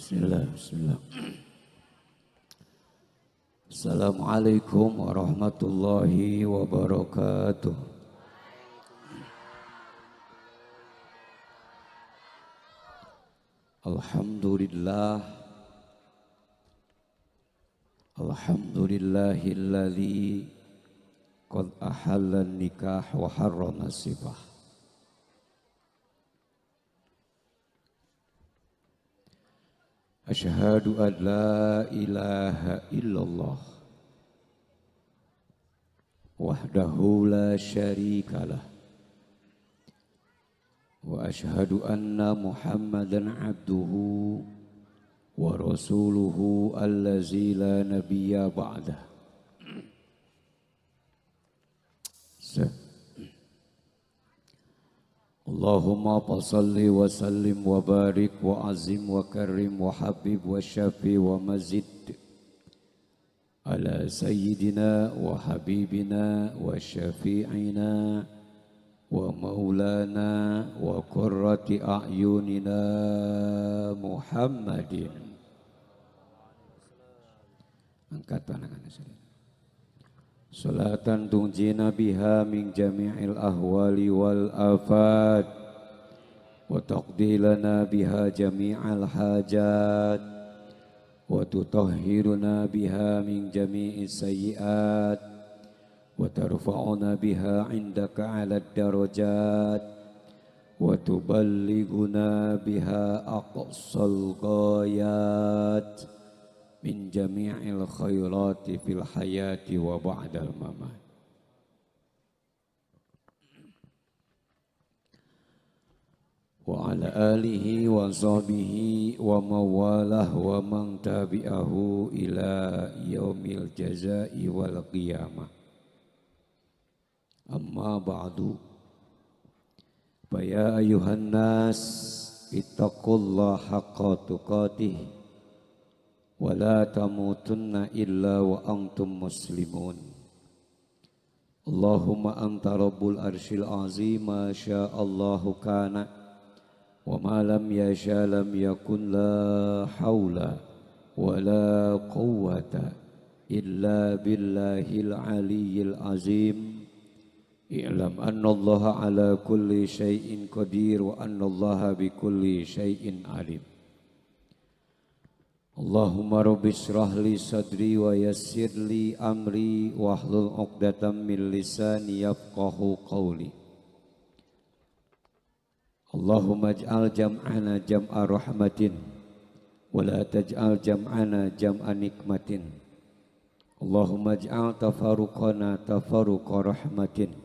Bismillah, bismillah. Assalamualaikum warahmatullahi wabarakatuh. Alhamdulillah. Alhamdulillahilladzi qad ahalla nikah wa harrama sifah. Asyhadu an la ilaha illallah wahdahu la syarikalah wa asyhadu anna Muhammadan abduhu wa rasuluhu allazi la nabiyya ba'dah. Allahumma salli wa sallim wa barik wa azim wa karim wa habib wa syafi wa mazid ala sayyidina wa habibina wa syafi'ina wa maulana wa qurrati a'yunina Muhammadin. Angkat tangan saudara. Salatan tunjina biha min jami'il ahwali wal afat wa taqdi lana biha jami'al hajat wa tutahhiruna biha min jami'is sayyiat wa tarfa'una biha 'indaka 'alad darajat wa tuballighuna biha aqsal ghayat min jami'il khairati fil hayati wa ba'dal mamat. Wa ala alihi wa sahbihi wa mawalah wa man tabi'ahu ila yaumil jazai wal qiyamah. Amma ba'du. Fa ya ayuhan nas ittaqullaha haqqa tuqatih wa la tamutunna illa wa antum muslimun. Allahumma anta rabbul arsyil azim ma sya'allahu kana wa ma lam yasha lam yakun la haula wa la quwwata illa billahil aliyyil azim. I'lam anna Allaha ala kulli syai'in qadir wa anna Allaha bikulli syai'in alim. Allahumma rabbi shrah li sadri wa yassir li amri wahlul 'uqdatam min lisani yafqahu qawli. Allahumma ij'al jam'ana jam'a rahmatin wa la taj'al jam'ana jam'a nikmatin. Allahumma ij'al tafaruqana tafaruqa rahmatin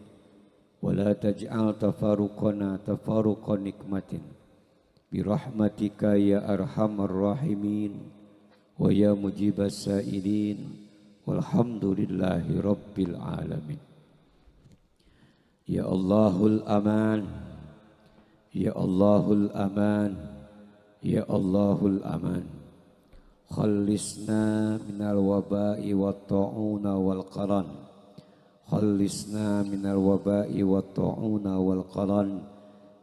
wa la taj'al tafaruqana tafaruqa nikmatin. Bi rahmatika ya arhamar rahimin wa ya mujibas sa'ilin. Walhamdulillahi rabbil alamin. Ya Allahul aman, ya Allahul aman, ya Allahul aman. Khallisna minal waba'i wat ta'una wal qaran. Khallisna minal waba'i wat ta'una wal qaran.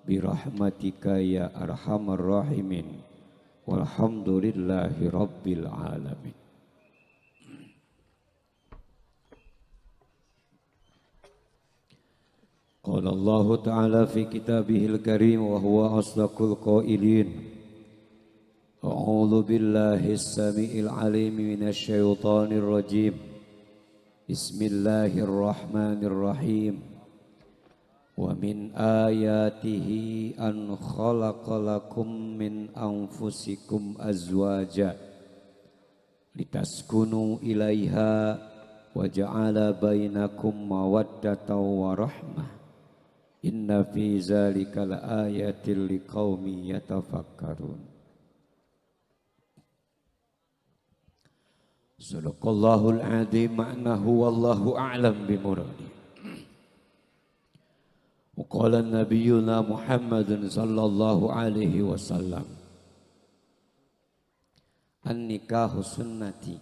Birahmatika ya arhamar rahimin. Walhamdulillahi rabbil alamin. Qala Allah ta'ala fi kitabihil karim wa huwa asdaqul qailin. A'udzu billahi as-sami'il 'alim minasy syaithanir rajim. Bismillahirrahmanirrahim. Wa min ayatihi an khalaqalakum min anfusikum azwaja litaskunu ilaiha wa ja'ala bainakum mawaddatan wa rahmah. Inna fi zalika laayatin liqaumin yatafakkarun. Sadaqallahul azim ma'nahu wallahu a'lam bimuradi. Qala nabiyuna Muhammadun sallallahu alaihi wasallam, an-nikahu sunnati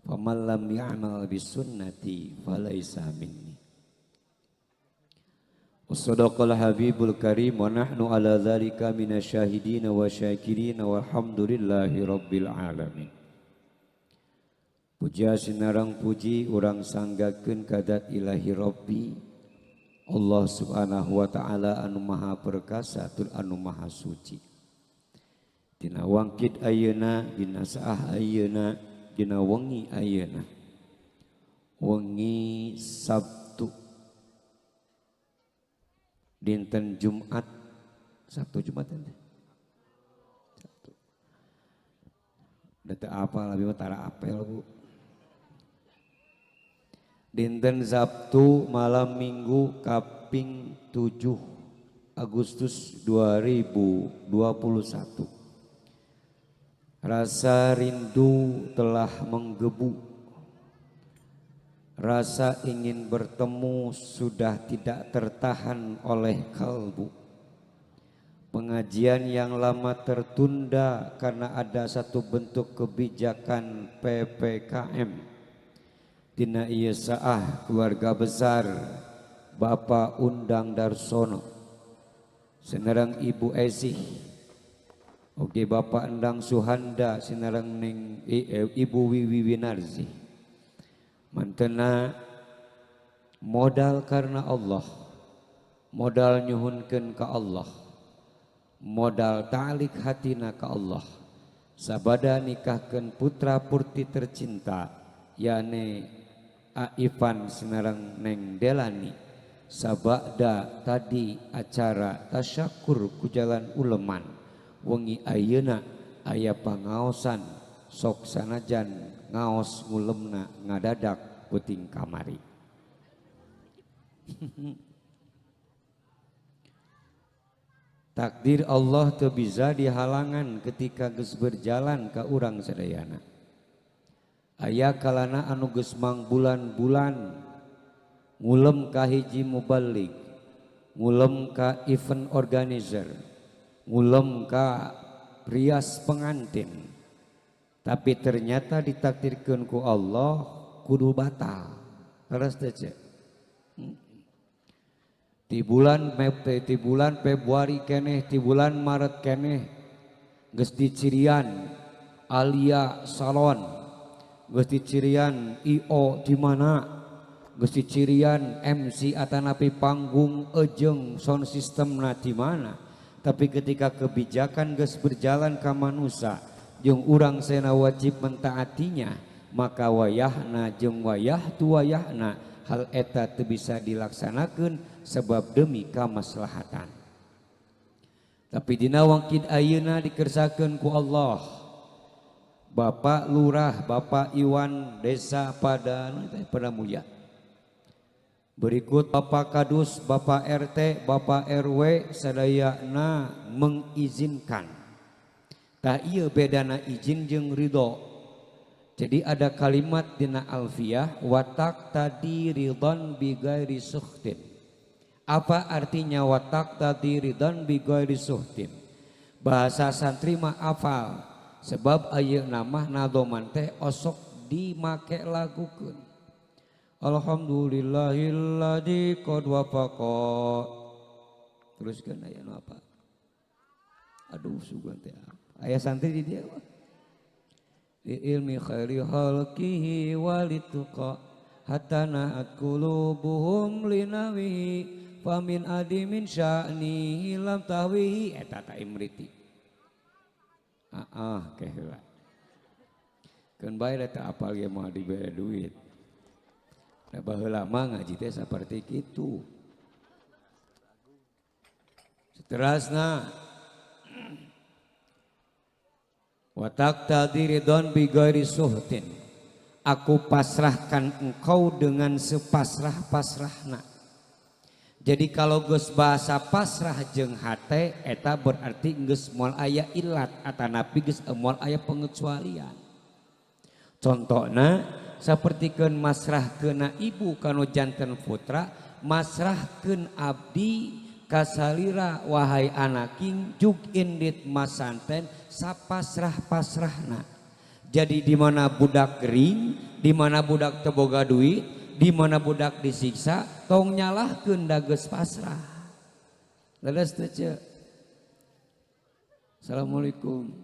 faman lam ya'mal bi sunnati falaisa minni. Wassadaqal habibul karim wa nahnu ala dzalika minasyahidin wa syakirin walhamdulillahi rabbil alamin. Puja sinarang puji urang sanggakeun kadat ilahi rabbi Allah subhanahu wa ta'ala anu maha perkasa tur anu maha suci. Dina wangkid ayeuna, dina saah ayeuna, dina wengi ayeuna. Wengi Sabtu dinten Jumat, Sabtu Jumat teh. Sabtu. Da teu apal abi mah tara apel Bu. Dinten Sabtu malam Minggu kaping 7 Agustus 2021. Rasa rindu telah menggebu. Rasa ingin bertemu sudah tidak tertahan oleh kalbu. Pengajian yang lama tertunda karena ada satu bentuk kebijakan PPKM. Dina ieu saah keluarga besar Bapak Undang Darsono sinerang Ibu Esih, oke Bapak Endang Suhanda sinerang ning Ibu Wiwi Winarzi. Mantena modal karena Allah, modal nyuhunkeun ka Allah, modal ta'lik hatina ka Allah. Sabada nikahkeun putra putri tercinta yane Aifan sinareng Neng Delani. Sabada tadi acara tasyakur ku jalan uleman wengi ayeuna aya pangaosan sok sanajan ngaos ngulemna ngadadak puting kamari. Takdir Allah teu bisa dihalangan ketika geus berjalan ka urang sadayana. Aya kalana anu geus mangbulan-bulan ngulem ka hiji muballig, ngulem ka event organizer, ngulem ka rias pengantin. Tapi ternyata ditakdirkeun ku Allah kudu batal. Leres teh cek. Di bulan Mei, di bulan Februari keneh, di bulan Maret keneh geus dicirian Alia Salon, geus dicirian IO di mana, geus dicirian MC atanapi panggung ejeng sound systemna di mana. Tapi ketika kebijakan geus berjalan ka manusa jeung urang sena wajib mentaatinya, maka wayahna jeung wayah tu wayahna hal eta teu bisa dilaksanakeun sebab demi kamaslahatan. Tapi dina wangkid ayeuna dikersakeun ku Allah. Bapak Lurah, Bapak Iwan Desa Padamulya. Berikut Bapak Kadus, Bapak RT, Bapak RW sadayana mengizinkan. Tah ieu bedana izin jeung ridho. Jadi ada kalimat dina alfiyah watak tadi ridon bighairi suhtin. Apa artinya watak tadi ridon bighairi suhtin? Bahasa santri mah hafal sebab ayeuna mah nadoman teh osok dimake lagukeun. Alhamdulillahilladzi qad wafaqa. Teruskeun aya nu apa? Aduh sugan teh apa? Aya santri di dieu mah. Li ilmi khairi khalqihi walituqa hatta na'at qulubuhum linawihi famin adimin sya'nihi lam tahwihi. Eta ta imriti. Ah ke heula. Keun bae da apal ge moal dibere duit. Da baheula mah ngaji teh saperti kitu. Seterasna wa taqtadi ridon bi ghairi suhtin. Aku pasrahkan engkau dengan sepasrah-pasrahna. Jadi kalau geus bahasa pasrah jeung hate eta berarti geus moal aya ilat atanapi geus moal aya pengecualian. Contohna sapertikeun masrahkeuna ibu kanu janten putra, masrahkeun abdi kasalira wahai anaking jug indit masanten sapasrah-pasrahna. Jadi di mana budak gering, di mana budak teu boga duit, di mana budak disiksa, tong nyalahkeun da geus pasrah. Leres teh ce. Assalamualaikum.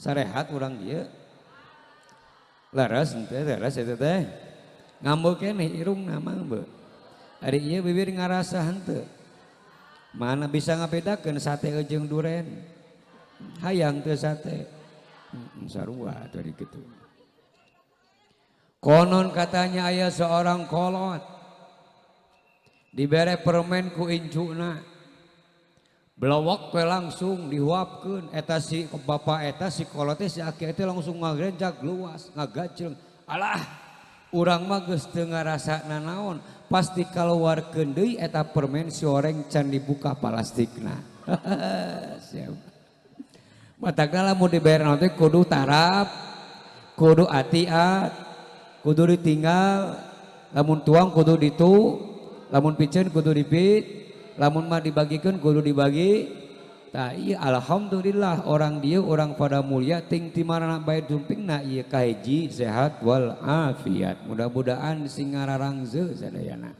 Sarehat urang dieu. Leres teh leres eta teh. Ngambeu keneh irungna mah beu. Ari ieu bibir ngarasa henteu. Mana bisa ngabedakeun sate jeung duren. Hayang teu sate. Sarua tadi kitu. Konon katanya aya seorang kolot dibere permen ku incuna, belawak we langsung dihuapkeun eta si bapak eta si kolot teh si aki teh langsung ngagrenjak luas ngagajleng. Alah, urang mah geus teu ngarasa nanaon, pasti kaluarkeun deui eta permen si oreng can dibuka plastikna. Siap. Matakna lamun dibere naon teh kudu tarap, kudu atiat, kudu ditinggal, lamun tuang kudu ditu, lamun piceun kudu dipit, lamun mah dibagikeun kudu dibagi. Tah ieu alhamdulillah orang dieu orang pada mulia ting ti marana bae dumpingna ieu kahiji sehat wal afiat. Mudah-mudahan sing ngararangzeu sadayana.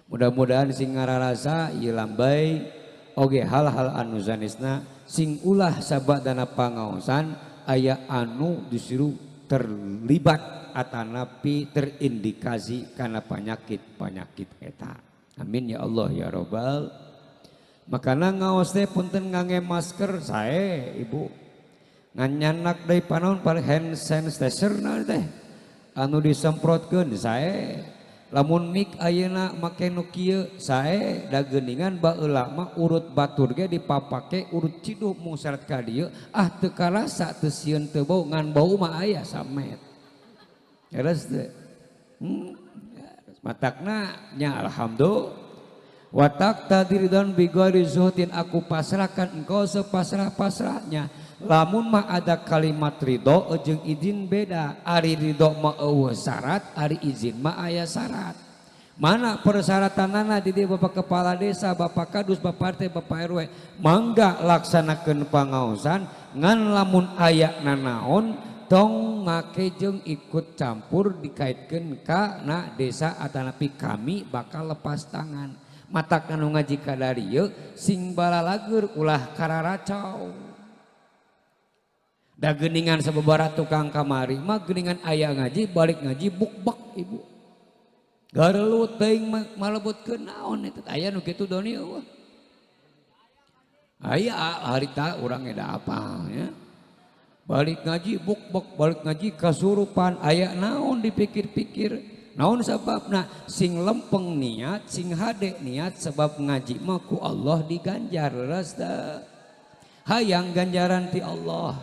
Mudah-mudahan sing ngararasa ieu lambai oge hal-hal anu sanesna sing ulah sabadana pangaosan aya anu disuruh terlibat atanapi terindikasi karena penyakit-penyakit eta. Amin ya Allah ya Robbal. Makana ngaos teh punten ngangge masker sae ibu. Ngan nyanak deui panon paling hand sanitizer na teh anu disemprotkeun sae. Lamun mik ayeuna make nu kieu sae da geuningan baheula mah urut batur ge dipapake urut ciduh mung syarat ka dieu ah teu karasa teu sieun teu bau ngan bau mah aya samet. Leres teu? Matakna nya alhamdulillah. Wa taqtadiridon bighairi zuhdin, aku pasrahkan engkau sepasrah-pasrahnya. Lamun mah ada kalimat ridho jeung izin beda. Ari ridho mah eueuh syarat, ari izin mah aya syarat. Mana persyaratanana di dieu Bapak Kepala Desa, Bapak Kadus, Bapak RT, Bapak RW, mangga laksanakeun pangaosan ngan lamun aya nanaon tong make jeung ikut campur dikaitkeun ka na desa atanapi kami bakal lepas tangan. Matak anu ngaji ka darieu sing balalagur ulah kararacau. Da geuningan sababaraha tukang kamari mah geuningan aya ngaji balik ngaji bukbek ibu. Garelut teuing malebutkeun naon eta aya nu kitu doni eueuh. Aya harita urang eda apal nya. Balik ngaji bukbek balik ngaji kasurupan aya naon dipikir-pikir. Naon sababna sing lempeng niat sing hade niat sebab ngaji mah ku Allah diganjar leres teu. Hayang ganjaran ti Allah,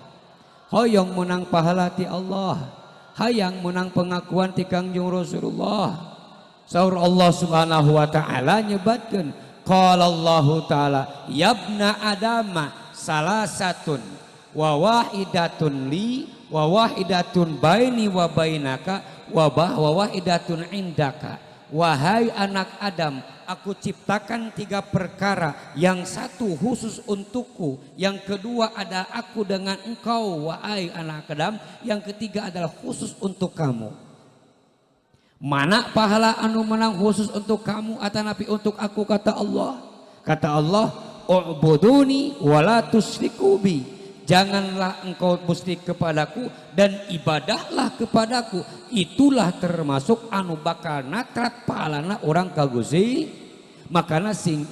hoyong menang pahala ti Allah, hayang menang pengakuan ti Kangjeng Rasulullah. Saur Allah Subhanahu wa taala nyebatkeun qala Allahu taala yabna adama salasatun wa wahidatun li wa wahidatun baini wa bainaka wa wahidatun indaka. Wahai anak Adam, aku ciptakan tiga perkara, yang satu khusus untukku, yang kedua adalah aku dengan engkau wahai anak Adam, yang ketiga adalah khusus untuk kamu. Mana pahala anu menang khusus untuk kamu atanapi untuk aku, kata Allah. Kata Allah, u'buduni wala tusyriku bi. Janganlah engkau musyrik kepadaku dan ibadahlah kepadaku. Itulah termasuk anu bakal natrat pahalana orang ka Gusti. Makana sing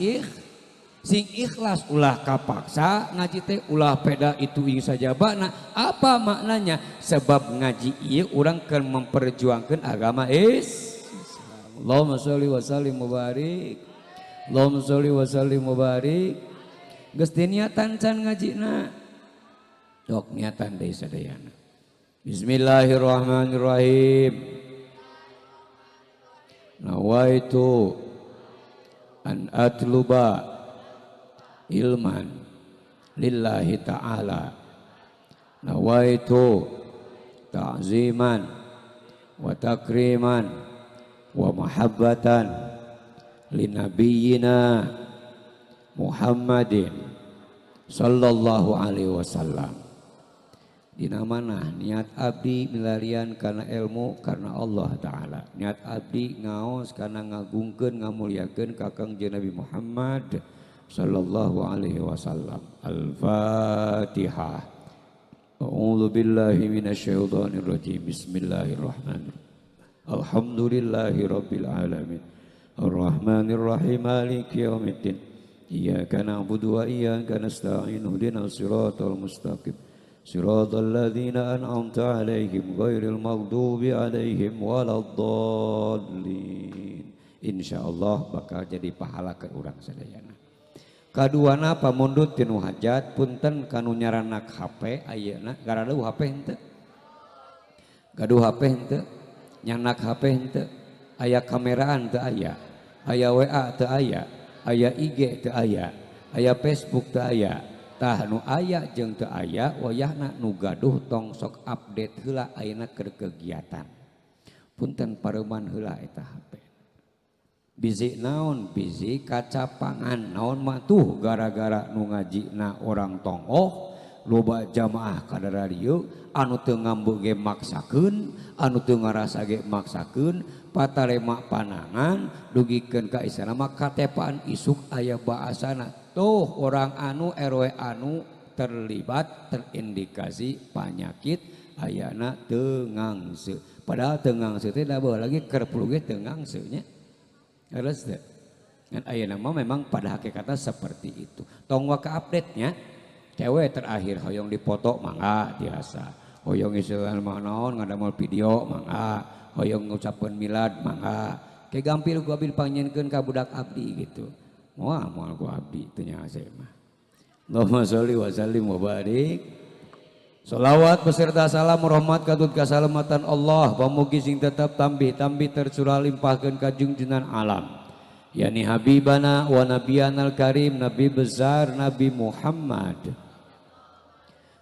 ikhlas ulah kapaksa ngaji teh ulah peda itu ing sajabana. Apa maknanya? Sebab ngaji ieu urang keur memperjuangkeun agama Islam. Allahumma sholli wa sallim wa barik. Allahumma sholli wa sallim wa barik. Geus diniatan can ngajina. Dok niatan deui sadayana. Bismillahirrahmanirrahim. Nawaitu an atluba ilman lillahi ta'ala. Nawaitu ta'ziman wa takriman wa mahabbatan linabiyina Muhammadin sallallahu alaihi wasallam. Dina mana niat abdi milarian karena ilmu karena Allah Ta'ala. Niat abdi ngaos karena ngagungkeun ngamuliakeun ka Kangjeng Nabi Muhammad sallallahu alaihi wasallam. Al-Fatihah. A'udzu billahi minasyaitonir rajim. Bismillahirrahmanirrahim. Alhamdulillahi rabbil alamin. Arrahmanir rahim maliki yaumiddin. Iyyaka na'budu wa iyyaka nasta'in. Ihdinas siratal mustaqim. Siratal ladzina an'amta 'alaihim ghairil maghdubi 'alaihim waladdallin. Insyaallah bakal jadi pahala ke urang sadayana. Kaduana pamundut tinu hajat punten kanu nyaranak HP ayeuna garaduh HP henteu. Gaduh HP henteu, nyanak HP henteu, aya kameraan teu aya, aya WA teu aya, aya IG teu aya, aya Facebook teu aya. Tah nu aya jeung teu aya wayahna nu gaduh tong sok update heula ayeuna keur kegiatan. Punten pareuman heula eta HP. Bisi naon bisi kacapangan naon mah tuh gara-gara nu ngajina orang tongoh loba jamaah ka dieu anu teu ngambeu ge maksakeun anu teu ngarasa ge maksakeun patarema panangan dugikeun ka isana mah katepaan isuk aya baasana. Tuh orang anu RW anu terlibat terindikasi penyakit ayana teu ngangse. Padahal teu ngangse teh da baheula lagi keur perlu ge teu ngangse nya. Leres teu? Ngan ayeuna mah memang pada hakikatnya seperti itu. Tong waka update nya. Cewek terakhir hoyong dipoto mangga biasa. Hoyong istilah mah naon ngadamel video mangga, hoyong ngucapkeun milad mangga. Ke gampil ku abdi pangnyenkeun ka budak abdi gitu. Moal moal ku abdi teu nya mah. Allahumma sholli wa sallim wa barik. Salawat beserta salam rahmat katut kasalamatan Allah pamugi sing tetap tambih-tambih tercurah limpahkeun ka junjunan alam. Yani habibana wa nabiyanal karim nabi besar Nabi Muhammad.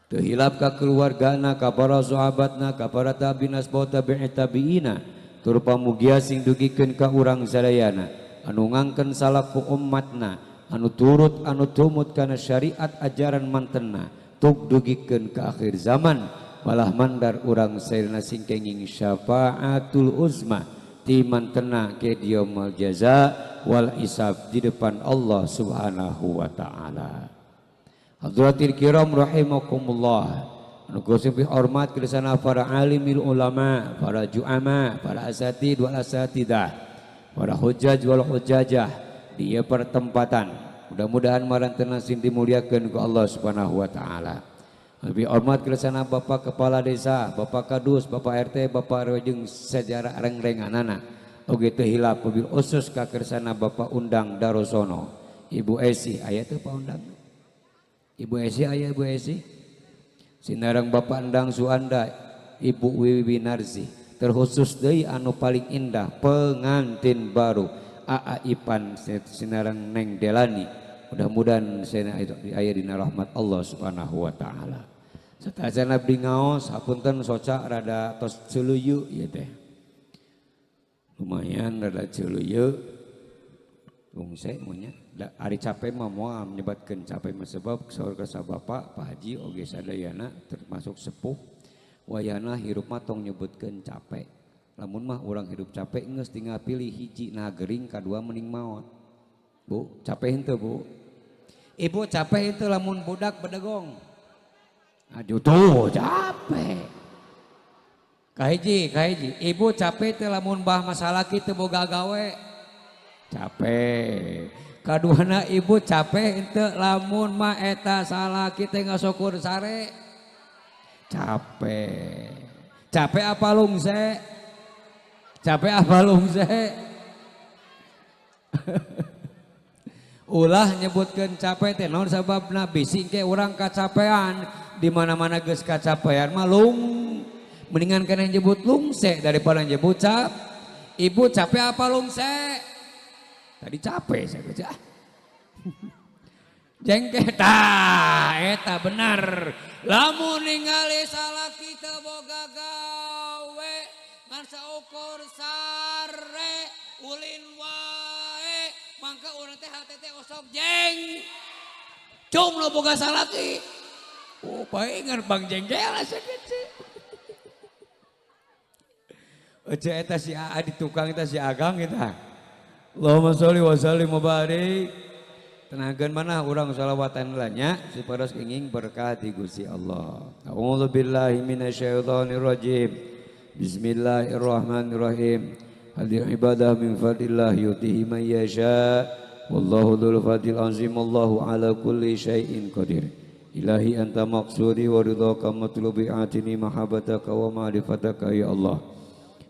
Teu hilap ka keluargana ka para sahabatna ka para tabi'in asbab tabi'in tabi'ina tur pamugia sing dugikeun ka urang sadayana anu ngangkeun salaku umatna anu turut anu tumut kana syariat ajaran mantenna tuk dugikeun ka akhir zaman malah mandar urang sairna sing kenging syafaatul uzma ti mantena ke yaumul jaza wal hisab di depan Allah Subhanahu wa taala. Hadratil kiram rahimakumullah. Anu kusip hormat kersana para alimil ulama, para juama, para asatid wal asatidah, para hujjaj wal hujjajah di pertempatan. Mudah-mudahan marantena sing dimuliakeun ku Allah Subhanahu wa taala. Lebih hormat kersana Bapak Kepala Desa, Bapak Kadus, Bapak RT, Bapak RW jeung sejarah rengrenganana. Oge teu hilap mobil khusus ka kersana Bapak Undang Darosono. Ibu Esi aya teu Pak Undang? Ibu Esi aya Ibu Esi? Sinareng Bapak Endang Suanda, Ibu Wiwi Narzi. Terkhusus deui anu paling indah pengantin baru AA Ipan sinareng Neng Delani. Mudah-mudahan saya aya dina rahmat Allah Subhanahu wa taala. Satacana abdi ngaos hapunten soca rada tos ceuleuyeut ieu teh. Lumayan rada ceuleuyeut. Rungse mun nya. Da ari capek mah moal menyebatkeun capek mah sebab saur ka bapak Pak Haji oge sadayana termasuk sepuh. Wayana hirup mah tong nyebutkeun capek. Lamun mah urang hidup capek geus tinggal pilih hiji nah gering kadua mending maot. Bu, capek henteu Bu? Ibu capek itu lamun budak bedegong. Aduh tuh capek. Kahiji, kahiji. Ibu capek itu lamun bah masalah kitu boga gawe. Capek. Kaduana ibu capek itu lamun mah eta salah kita ngasukur sare. Capek. Capek apa lungse? Capek apa lungse? Ulah nyebutkeun capek teh naon sababna bisi ke urang kacapean di mana-mana geus kacapean mah lung mendingan kana nyebut lungse daripada nyebut cap. Ibu capek apa lungse? Tadi capek saya baca. Jengke tah eta benar. Lamun ningali salaki teu boga gawe ngan saukur sare ulin wae mangka urang teh hate teh osok jeng. Cung lo boga salaki. Oh, bae ngan bang jengkel asa kecil. Ece eta si Aa di tukang eta si Agang eta. Allahumma sholli wa sallim wa barik. Tenangkeun mana urang sholawatan heula nya supados kenging berkah ti Gusti Allah. A'udzubillahi minasyaitonirrajim. Bismillahirrahmanirrahim. Hadil ibadah min fadlillah yutihi man yasha. Wallahu dzul fadlil azim. Allahu ala kulli syai'in qadir. Ilahi anta maqsudi wa ridhaka matlubi atini mahabbataka wa ma'rifataka ya Allah.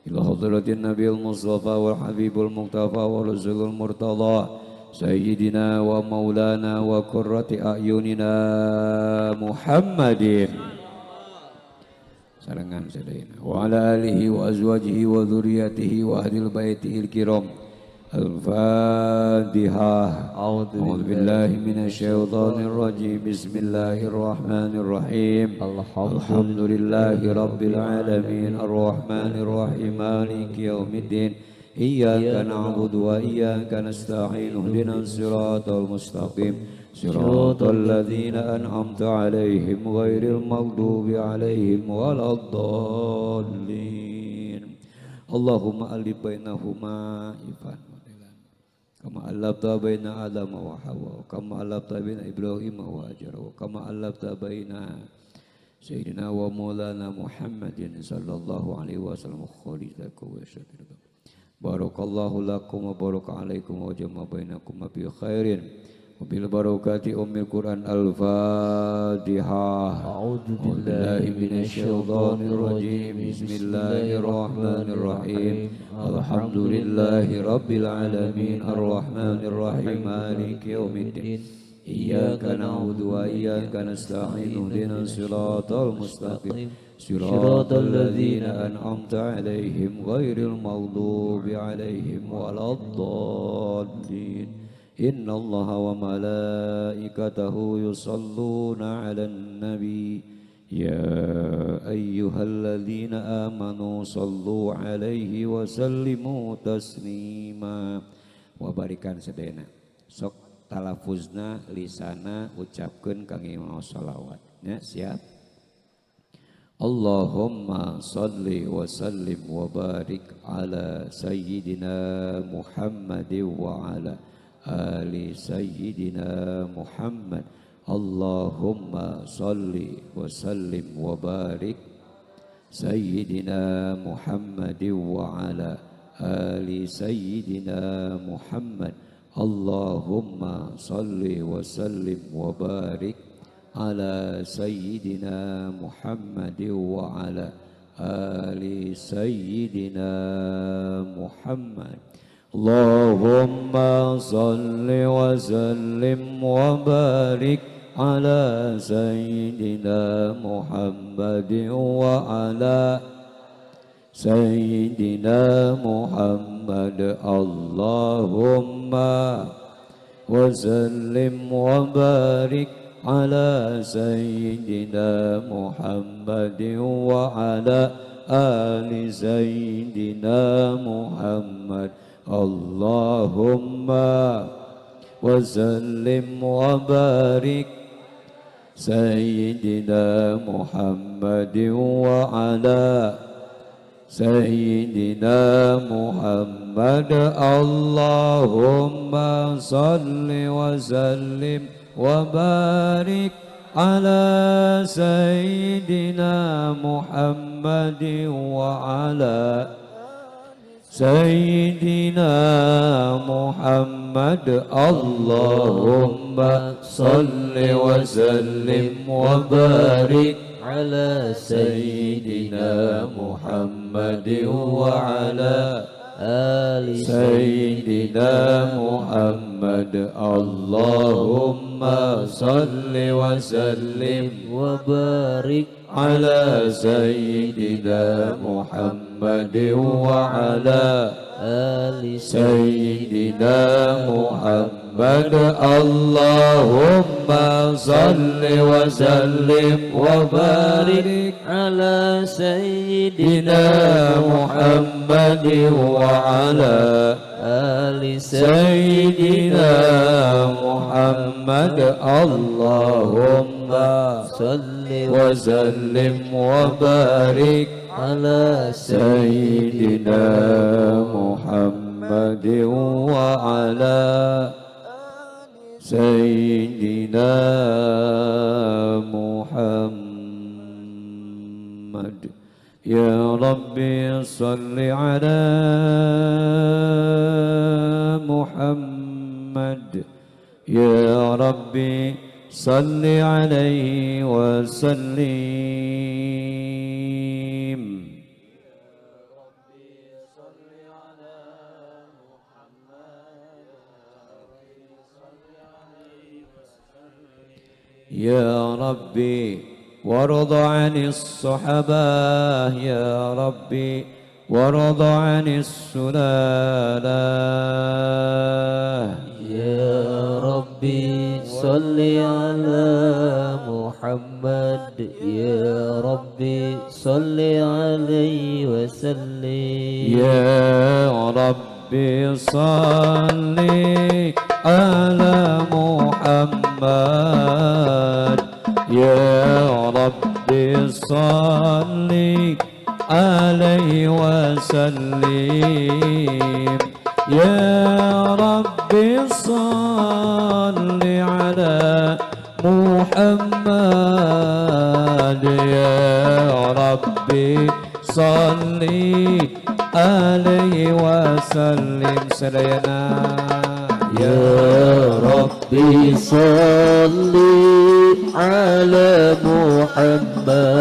Ila hadratin Nabiyil Mustafa wal Habibul Muqtafa wa Rasulul Murtada Sayyidina wa Maulana wa qurrati a'yunina Muhammadin sarengan sadayana wa ala alihi wa azwajihi wa dzurriyyatihi wa ahlil baitihil kiram. Al-Fatihah. A'udzu billahi minasyaitonir rajim. Bismillahirrahmanirrahim. Alhamdulillahi rabbil alamin arrahmanir rahim maliki yaumiddin. Iyyaka na'budu wa iyyaka nasta'in. Ihdinas siratal mustaqim. Siratal ladzina an'amta 'alaihim ghairil maghdubi 'alaihim waladdallin. Allahumma alif bainahuma ifan kama alafta baina Adam wa Hawa, kama alafta baina Ibrahim wa Hajar, kama alafta baina Sayyidina wa Maulana Muhammadin sallallahu alaihi wasallam khaliqaku wa syakirku. Barakallahu lakum wa baraka alaikum wa jama'a bainakum bi khairin wa bil barakati ummil Quran. Al-Fatihah. A'udzu billahi minasyaitonir rajim. Bismillahirrahmanirrahim. Alhamdulillahi rabbil alamin arrahmanir rahim maliki yaumiddin. Iyyaka na'budu wa iyyaka nasta'in. Ihdinas siratal mustaqim. Siratal ladzina an'amta 'alaihim ghairil maghdubi 'alaihim waladdallin. Innallaha wa malaikatahu yusalluna 'alan nabi ya ayyuhalladzina amanu sallu 'alaihi wa sallimu taslima. Wa barikan sadayana. Sok talafuzna lisana ucapkeun kangge maos shalawat. Ya, siap. Allahumma salli wa sallim wa barik ala sayyidina Muhammadin wa ala ali sayyidina Muhammad. Allahumma salli wa sallim wa barik sayyidina Muhammadin wa ala ali sayyidina Muhammad. Allahumma salli wa sallim wa barik ala sayyidina Muhammadin wa ala ali sayyidina Muhammad. Allahumma salli wa sallim wa barik ala sayyidina Muhammadin wa ala sayyidina Muhammad. Allahumma wa sallim wa barik ala sayyidina Muhammadin wa ala ali sayyidina Muhammad. Allahumma wa sallim wa barik sayyidina Muhammadin wa ala sayyidina Muhammad. Allahumma salli wa sallim wa barik ala sayyidina Muhammadin wa ala sayyidina Muhammad. Allahumma salli wa sallim wa barik ala sayyidina Muhammadin wa ala ali sayyidina Muhammad. Allahumma salli wa sallim wa barik ala sayyidina Muhammadin wa ala ali sayyidina Muhammad. Muhammad. Allahumma salli wa sallim wa barik ala sayyidina Muhammad wa ala ali sayyidina Muhammad. Allahumma salli wa sallim wa barik ala sayyidina Muhammad wa ala sayyidina Muhammad. Ya Rabbi salli ala Muhammad. Ya Rabbi salli alaihi wa sallim. Ya Rabbi وارض عن الصحابة. يا ربي وارض عن السلالة. يا ربي صل على محمد. يا ربي صل عليه وسلم. يا ربي صل على محمد. يا ربي صل عليه وسلم. يا ربي صل على محمد. يا ربي صل عليه وسلم. سلينا يا ربي صل على محمد.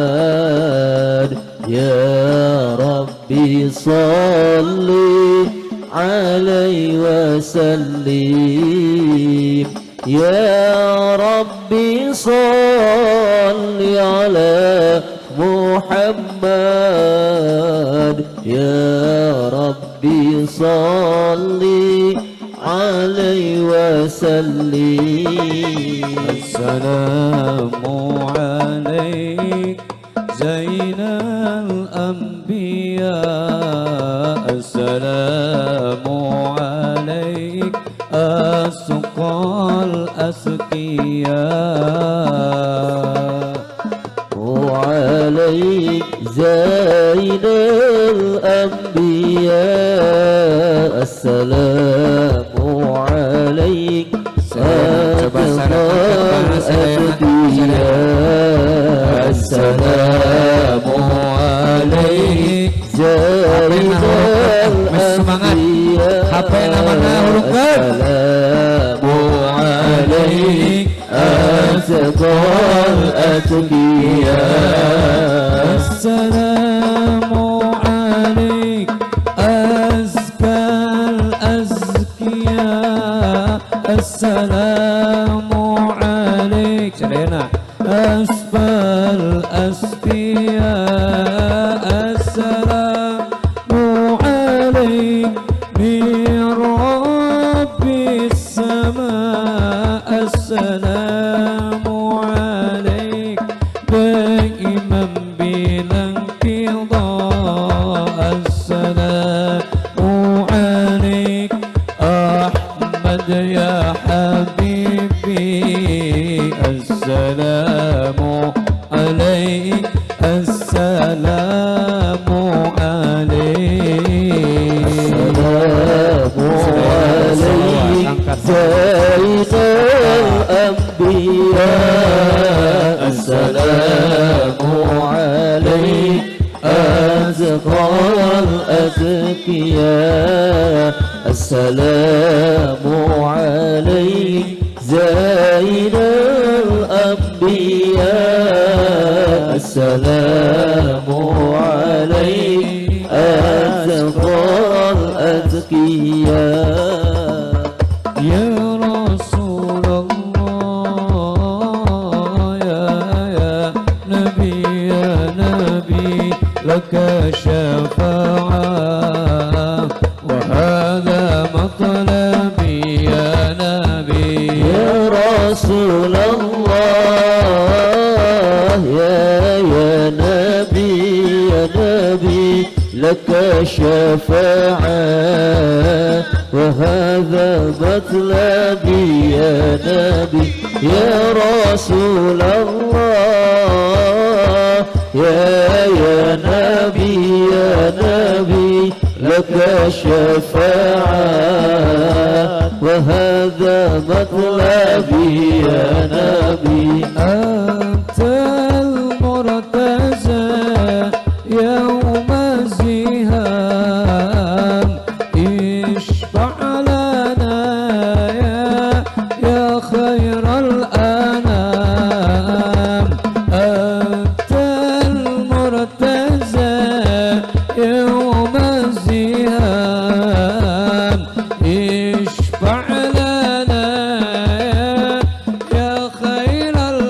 يا ربي صل عليه وسلم. يا ربي صل على محمد. يا ربي صل عليه وسلم. السلام عليك زين الأنبياء. السلام عليك أسقى الأسقياء. وعليك زين الأنبياء. السلام عليك الأنبياء. السلام عليك زين الأنبياء. السلام عليك أزكى الأتقياء. السلام عليك أزكى الأزكياء. السلام عليك أسفى الأسفياء. السلام عليك من رب السماء. السلام عليك دائما بلا انقضاء. السلام عليك أحمد يا حبيبي. السلام عليك السلام عليك. السلام عليك زين الأنبياء. السلام عليك أزكى الأزكياء. السلام عليك زين الأنبياء. السلام عليك أزكى الأزكياء. يا رسول الله يا نبي يا نبي لك شفاعة وهذا مطلبي. يا نبي الشفاعة وهذا مطلبي يا نبي يا رسول الله يا نبي يا نبي لك الشفاعة وهذا مطلبي يا نبي. أنت المرتزى يوم الزهام اشفع لنا يا خير الأنام. أنت المرتزى يوم الزهام اشفع لنا يا خير الأنام.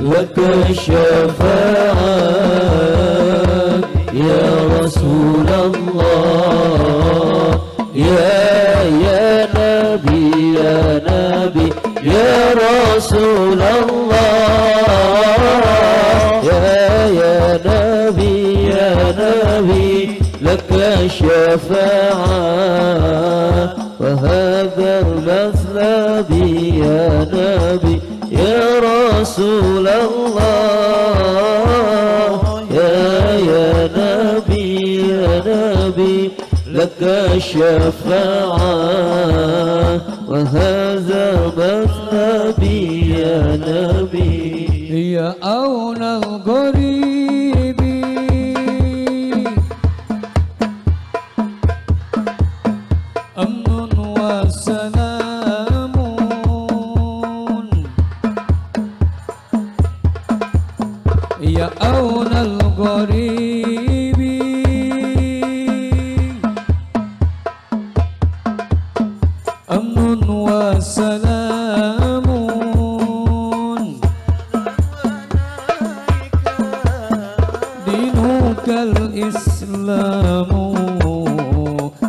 لك الشفاعة يا رسول الله يا نبي يا نبي يا رسول الله يا نبي يا نبي لك الشفاعة وهذا المطلب يا نبي يا رسول الله يا نبي يا نبي لك الشفاعة وهذا مطلبي يا نبي. يا أون الغريب أمن وسلام يا أون الغريب أمن وسلام دينك الإسلام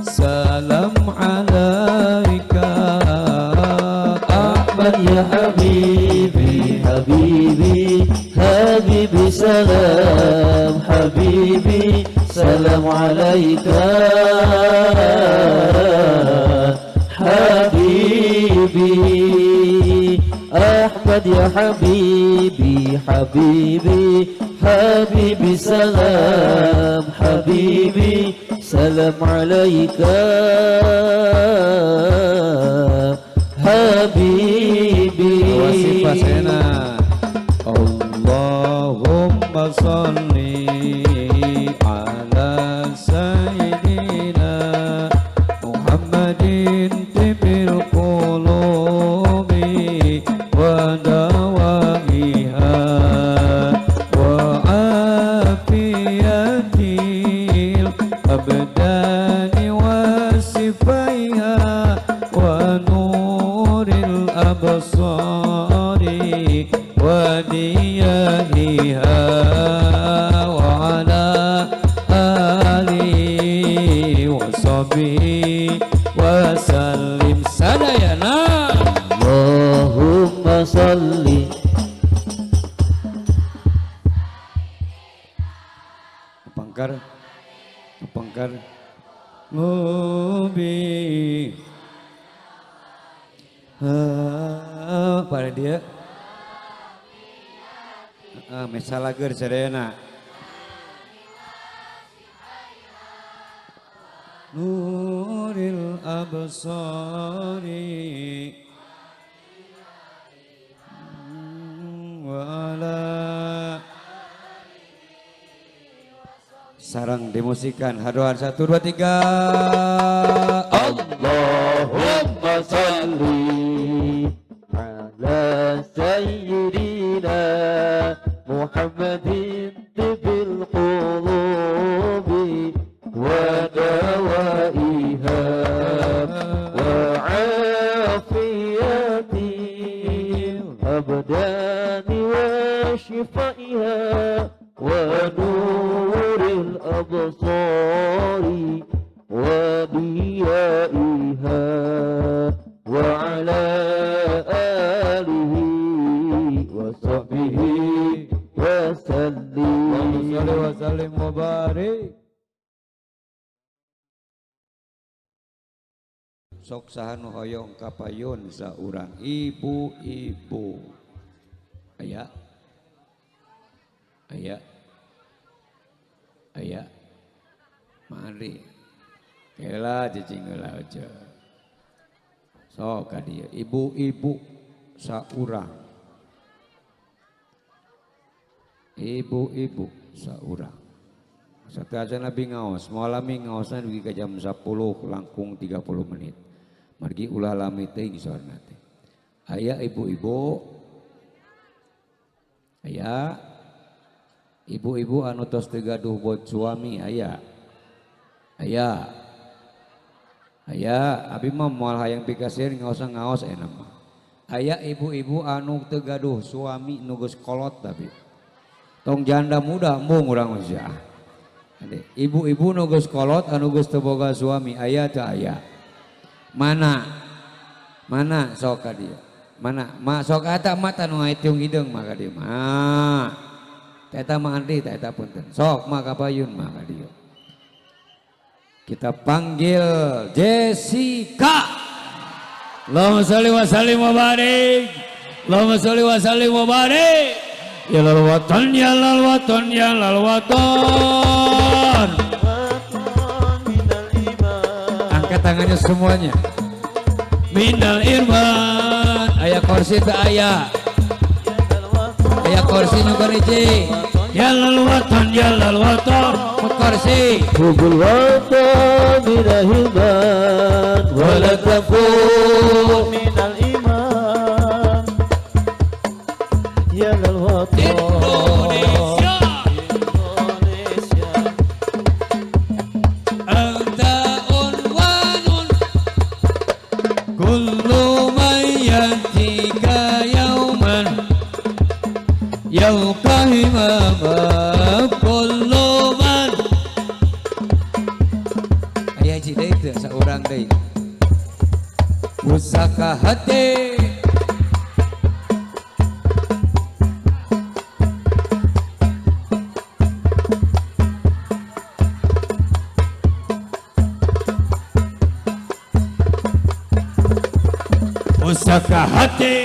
سلام عليك أحمد يا حبيبي حبيبي حبيبي سلام حبيبي سلام عليك حبيبي أحمد يا حبيبي حبيبي حبيبي سلام حبيبي سلام عليك حبيبي. اللهم صل على سيدنا محمد طب القلوب ودوائها وعافية الأبدان وصفيها ونور الأبصار وديائها وعلى آله وصحبه وسلم. سلام. اللهم صل. Pangkar pangkar ngobi pada dia mesalager serena nuril absari wala sarang demusikan haduan 1 2 3. Allahumma salli ala sayyidina Muhammadin tibil qulubi wa dawaiha wa afiyatil abdani wa shifaiha wa الأبصار وضيائها وعلى آله وصحبه وسلم. اللهم صل وسلم وبارك. Sok saha nu hoyong kapayun saurang ibu-ibu. Aya. Aya. Aya. Mari. Kela cicing heula aja. Sok ka dieu ibu-ibu saurang. Ibu-ibu saurang. Sateuacan Nabi ngaos, moal lami ngaosna dugi ka jam 10 langkung 30 menit. Margi ulah lami teuing saurna teh. Aya ibu-ibu, aya ibu-ibu anu tos teu gaduh buat suami, aya. Aya. Aya, abi mah moal hayang pikasieun ngaosna ngaos enak mah. Aya ibu-ibu anu teu gaduh suami nu geus kolot tapi. Tong janda muda embung urang mah sia. Ibu-ibu nu geus kolot anu geus teu boga suami aya teu aya? Mana? Mana sok ka dieu? Mana? Ma sok eta mah tanu ngaitung hideung mah ka dieu mah. Teh eta mah andri teh eta punten. Sok mah kapayun mah ka dieu. Kita panggil Jessica. Allahumma sholli wa sallim wa barik. Allahumma sholli wa sallim wa barik. Ya lal waton, ya lal waton, ya lal waton. Angkat tangannya semuanya. Minal irman. Aya kursi teu aya? Aya kursi nyukan hiji. Ya lal waton, ya lal waton. Mut kursi. Hubul waton minal iman wala takfur minal iman. Ya lal waton. Indonesia. Indonesia. Anta unwanun kullu man yatika yauman yalqa himama kullu man. Aya hiji deui teu saurang deui. Pusaka hati. Pusaka hati.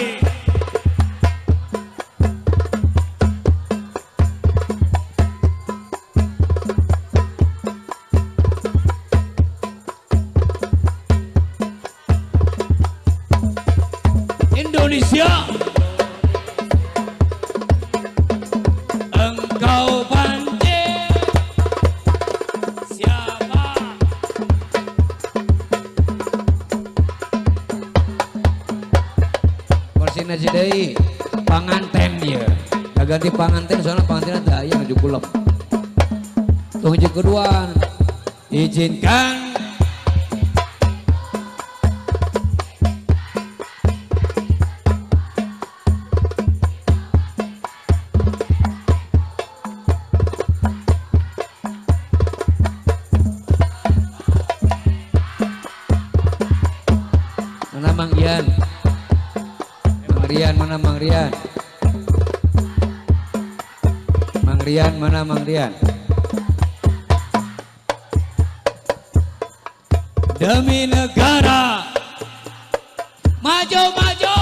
Indonesia. Engkau pancing siapa? Kursi nasi deui panganten ieu. Ganti panganten soalnya panganten teu aya ngaju kulem. Tong hiji keduaan. Izinkan mana Mang Ian? Mang Rian mana Mang Rian? Mang Rian mana Mang Rian? Demi negara maju maju.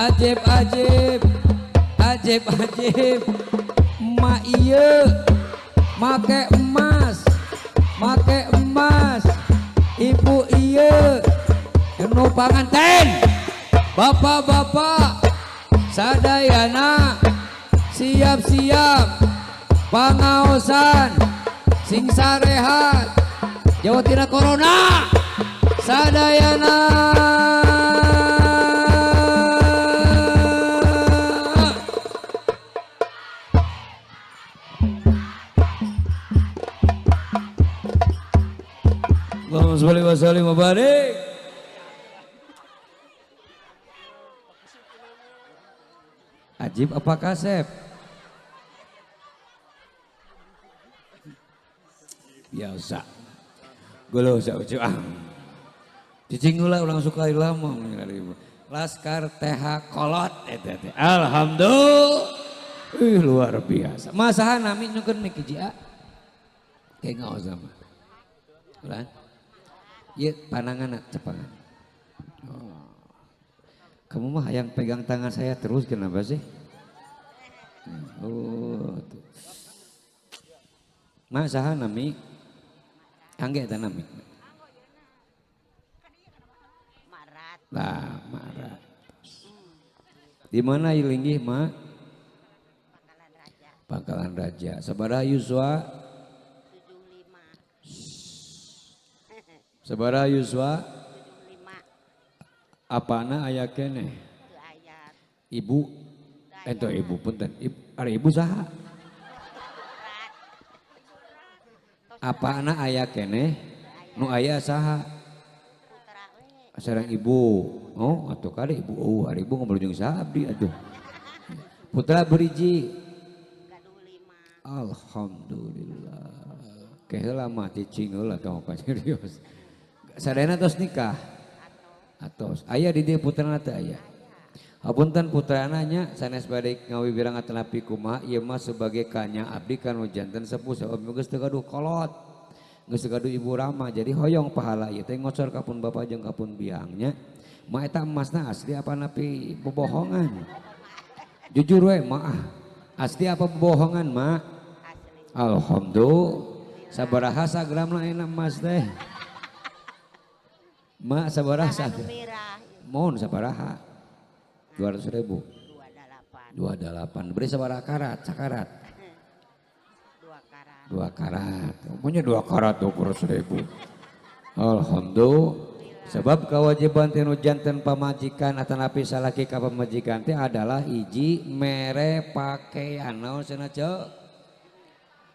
Ajib ajib ajib ajib ma ieu make emas make emas ibu ieu nu panganten bapak-bapak sadayana siap-siap pangaosan sing sarehat jauh tina corona sadayana. Allahumma sholli wa sallim wa barik. Ajib apa kasep? Biasa. Golo ah. Cicing heula urang suka lama Laskar TH kolot eta teh. Alhamdulillah. Ih luar biasa. Masaha nami nyungkeun mik hiji a. Kayak ngaos sama. Ulah. Ieu panangan cepangan. Oh. Kamu mah yang pegang tangan saya terus kenapa sih? Oh, tuh. Mak saha nami? Angge eta nami. Marat. Lah, Marat. Di mana ieu linggih, Mak? Pangkalan Raja. Pangkalan Raja. Sabaraha yuswa? 75. Sabaraha yuswa? 75. Apana aya keneh? Teu aya. Ibu ento ibu punten. Ari ibu saha? Apana aya keneh? Nu aya saha? Putra we. Sareng ibu. Oh, atuh kali ibu. Oh, ari ibu ngobrol jeung saha abdi atuh. Putra beriji. Gaduh 5. Alhamdulillah. Ke heula mah cicing heula tong serius. Sadayana tos nikah? Atos. Aya di dieu putrana teh aya. Hapunten putrana nya sanes bade ngawiwirang atanapi kumaha ieu mah sebagai kanya abdi kanu janten sepuh sabab geus teu gaduh kolot. Geus teu gaduh ibu rama jadi hoyong pahala ieu teh ngocor ka pun bapa jeung ka pun biangnya. Ma eta emasna asli apa napi bobohongan? Jujur we maah. Asli apa bobohongan, Mak? Asli. Alhamdulillah. Sabaraha sagramna enak emas teh? Mak sabaraha Anu sagram? mirah Mohon sabaraha? 200.000. 28. 28. Beri sabaraha karat? Sakarat. 2 karat. 2 karat. Pokoknya 2 karat 200.000. Alhamdulillah. Sebab kewajiban tinu janten pamajikan atanapi salaki ka pamajikan teh adalah hiji mere pakaian. Naon cenah ceuk?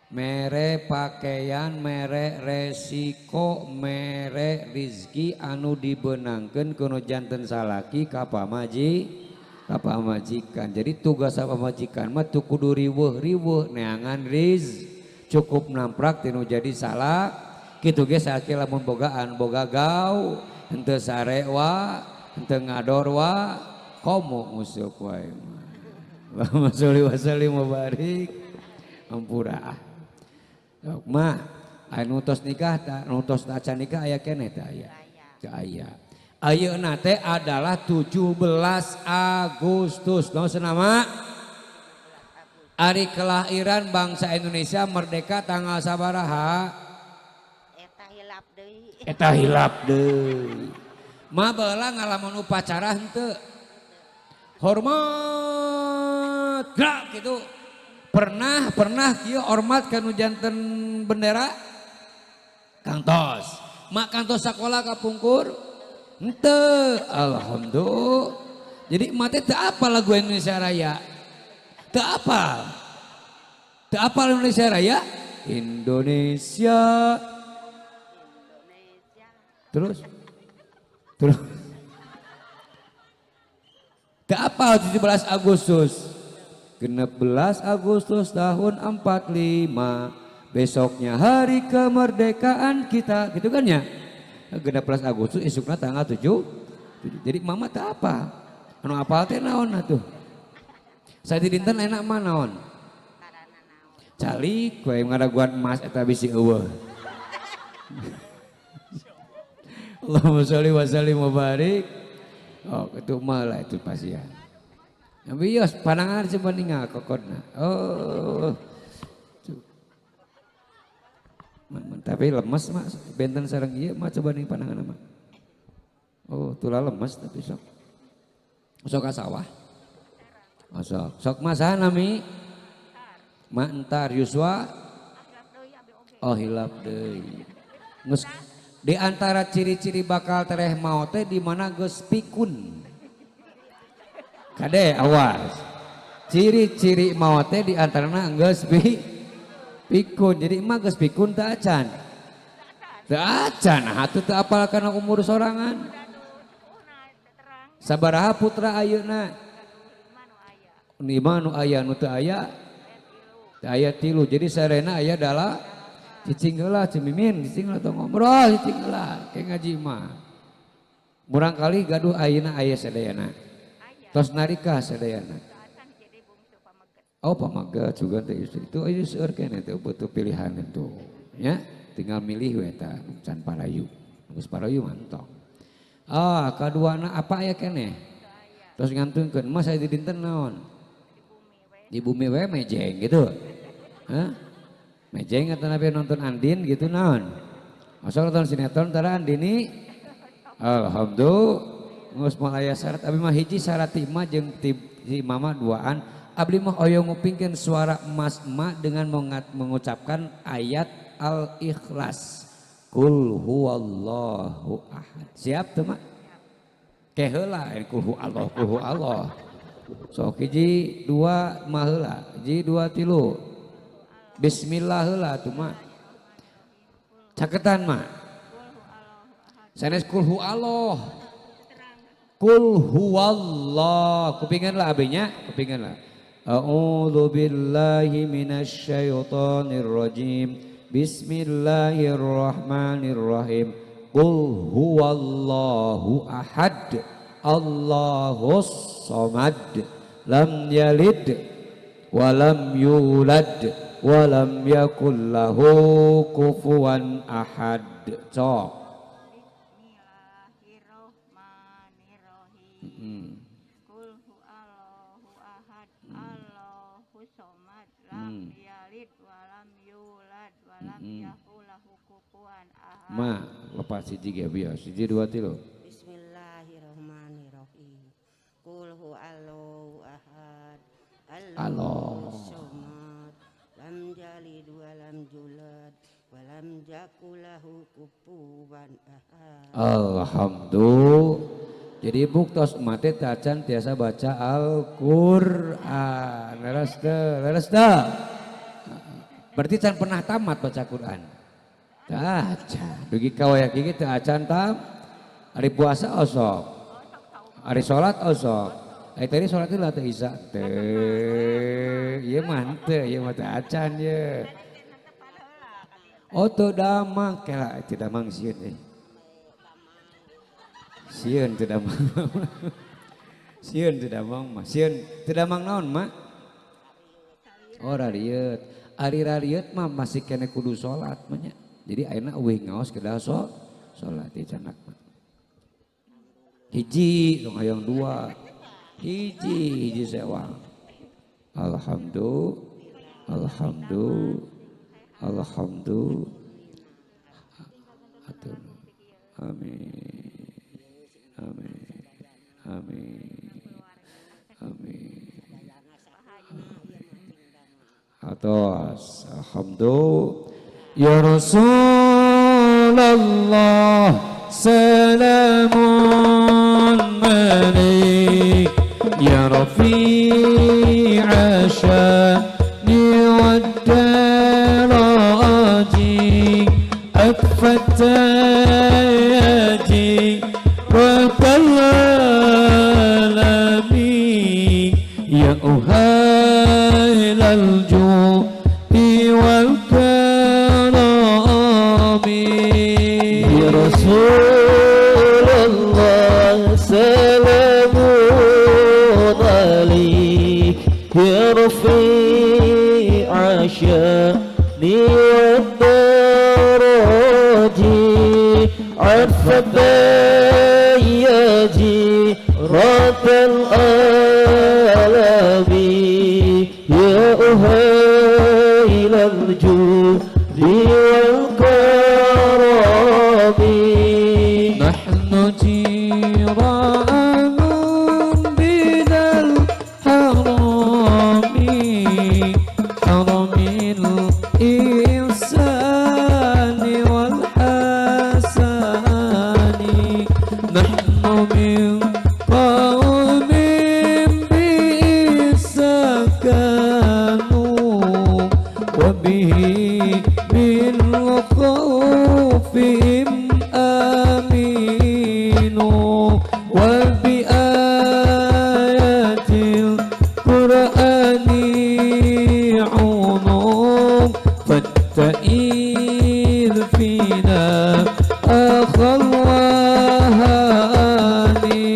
Mere pakaian, mere resiko, mere rizki anu dibenangkeun kuno janten salaki ka pamajikan. Jadi tugas pamajikan mah teu kudu riweuh-riweuh neangan riz, cukup namprak tinu jadi salah. Kitu ge salaki lamun bogaan boga gau, henteu sare wa, henteu ngador wa, komo ngusuk wae mah. Allahumma sholli wa sallim wa barik. Ampura. Ma, anu tos nikah, anu tos acan nikah aya keneh teh aya. Teu aya. Ayeuna teh adalah 17 Agustus. Naon cenah? Ari kelahiran bangsa Indonesia merdeka tanggal sabaraha? Eta hilap deui. Eta hilap deui. Ma baheula ngalamun upacara henteu. Hormat gerak gitu. Pernah kieu hormat kanu janten bendera? Kantos. Mak kantos sakola kapungkur? Henteu. Alhamdulillah. Jadi emak teh teu apal lagu Indonesia Raya. Teu apal. Teu apal Indonesia Raya? Indonesia. Terus. Terus. Teu apal 17 Agustus. 16 Agustus tahun 45 besoknya hari kemerdekaan kita, gitu kan ya? 16 Agustus isukna tanggal 7. Jadi mama tak apa? Anu apal teh naon atuh? Saya dinten enak mah naon? Calik we ngadaguan emas eta bisi eueuh. Allahumma sholli wa sallim wa barik. Oh, itu mah lah itu pasian. Bios panangan coba ningal kokodna. Oh. Tapi lemes mak benten sareng ieu mah coba ning panangan mah. Oh, tulah lemes tapi sok. Sok ka sawah. Oh, sok. Sok mah saha nami? Ma entar Yuswa. Oh, hilap deui. Geus di antara ciri-ciri bakal tereh maot teh di mana geus pikun. Kade awas. Ciri-ciri maot teh di antarana geus pikun. Jadi emak geus pikun teu acan. Teu acan, atuh teu apal kana umur sorangan. Sabaraha putra ayeuna? Lima nu aya nu teu aya. Teu aya tilu. Jadi sarena aya dala cicing heula cimimin, cicing heula tong ngobrol, cicing heula ke ngaji mah. Murang kali gaduh ayeuna aya sadayana. Tos narikah sadayana. Oh pamaga juga teh istri itu ayo seueur keneh teh butuh pilihan itu ya tinggal milih we eta can parayu geus parayu mantong. Ah kaduana apa aya keneh terus ngantunkeun mah saya di dinten naon di bumi we mejeng gitu. Hah? Mejeng atau nabi nonton Andin gitu naon asal nonton sinetron tara Andini alhamdulillah geus moal aya syarat abi mah hiji syarat ti mah jeung ti mama duaan. Abdi mah oyo ngupingkeun suara emas emak dengan mengucapkan ayat Al-Ikhlas. Kul huwallahu ahad. Siap tuh mak? Keheula kul huwallah, kul huwallah. Sok hiji dua mah heula, hiji dua tilu. Bismillah heula tuh mak. Caketan mak. Sanes kul huwallah. Kul huwallah. Kupingan lah abinya, kupingan lah. A'udzu billahi minasyaitonir rajim. Bismillahirrahmanirrahim. Qul huwallahu ahad. Allahus samad. Lam yalid wa lam yulad wa lam yakul lahu kufuwan ahad. Cok. Bismillahirrahmanirrahim. Qul huwallahu ahad. Allahu somad. Lam yalid wa lam yulad wa lam yakul lahu kufuwan ahad. Ma lepas hiji ge bios, hiji dua tilu. Bismillahirrahmanirrahim. Qul huwallahu ahad. Allahu somad. Lam yalid wa lam yulad wa lam yakul lahu kufuwan ahad. Alhamdulillah. Jadi buktos emak teh tacan tiasa baca Al-Qur'an. Leres teu, leres teu. Berarti can pernah tamat baca Quran. Teu acan. Dugi ka wayah kieu teu acan tam. Ari puasa osok. Ari salat osok. Ari tadi salat heula teh isya teu. Ieu mah henteu, ieu mah teu acan ye. Oh teu damang kela teu damang sieun euy. Sieun teu damang. Sieun teu damang mah. Sieun teu damang naon mak? Oh rarieut. Ari rarieut mah masih kene kudu salat mah nya. Jadi ayeuna eueuh ngaos kedah salat ieu canak mah. Hiji tong hayang dua. Hiji hiji sewang. Alhamdulillah. Alhamdulillah. Alhamdulillah. Atur. Amin. Amin. Amin. Amin. Atos. Alhamdulillah. Ya Rasulullah salamun alaik ya rafi'a sya'ni wad daraji akfatayati rabbal alamin ya uhailal judi wal karami ya Rasulullah salamun alaik ya rafi'a sya'ni wad daraji arfabayaji rabbal alamin Khaufihim aminu wa bi ayatil Qur'ani unum fatta'id fina akhawahani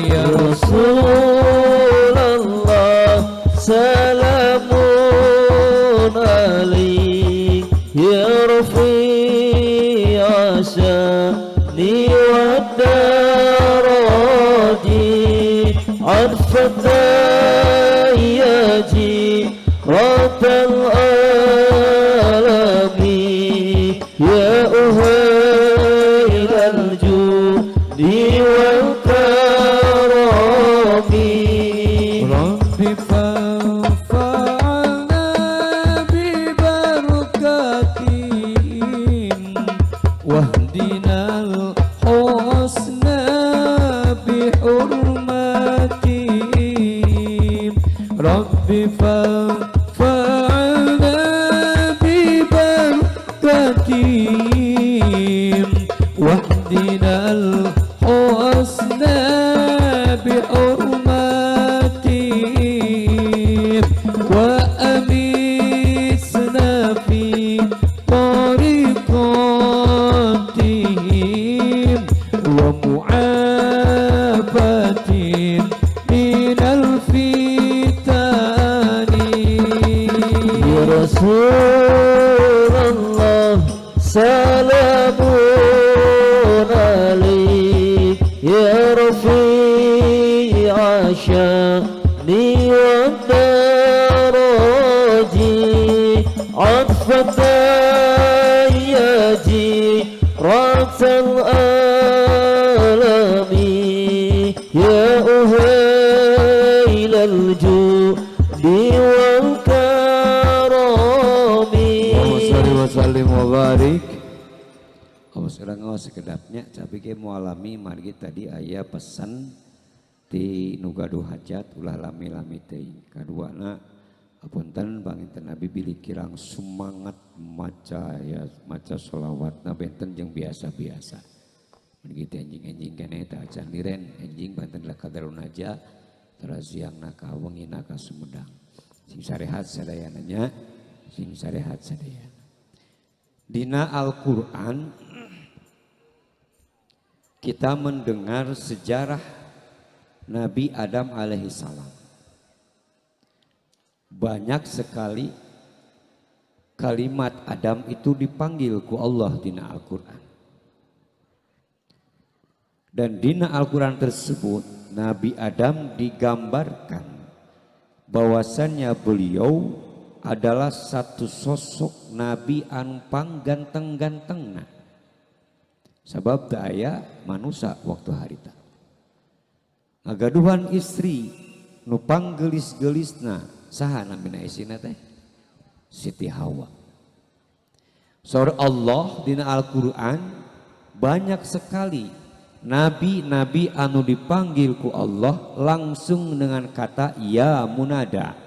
ya Rasulullah salamun alaik ya rafi'a syani wa daraji arfata yaji ratal alami ya uhailal judi wal karami Rabbi fanfa'na bi barakatihim wahdinal husna bi hurmatihim Rabbi fanfa'na bi barakatihim wahdinal husna bi hurmatihim wa amisna fi tariqatihim wa mu'afatihim minal fitani Ya Rasulullah salamun alaik ya rafi'a syani wa daraji atfata yaji ratal alami ya uhailal judi wal karami Allahumma sholli wa sallim wa barik. Awas urang ngaos sekedapnya tapi ge moal lami margi tadi aya pesan ti nu gaduh hajat ulah lami-lami teuing. Kaduana apunten panginten abi bilih kirang sumangat maca ya maca sholawatna benten jeung biasa-biasa. Mun kitu enjing-enjing keneh teh acan liren enjing banten lah kadarun aja terasiangna ka wengina ka Sumedang. Sing sarehat sadayana nya, sing sarehat sadayana. Dina Al-Qur'an kita mendengar sejarah Nabi Adam alaihi salam. Banyak sekali kalimat Adam itu dipanggil ku Allah dina Al-Qur'an. Dan dina Al-Qur'an tersebut Nabi Adam digambarkan bahwasannya beliau adalah satu sosok nabi anu pangganteng-gantengna. Sabab teu aya manusa waktu harita. Ngagaduhan istri nu panggelis-gelisna saha namina isina teh? Siti Hawa. Saur Allah dina Al-Qur'an banyak sekali nabi-nabi anu dipanggil ku Allah langsung dengan kata ya munada.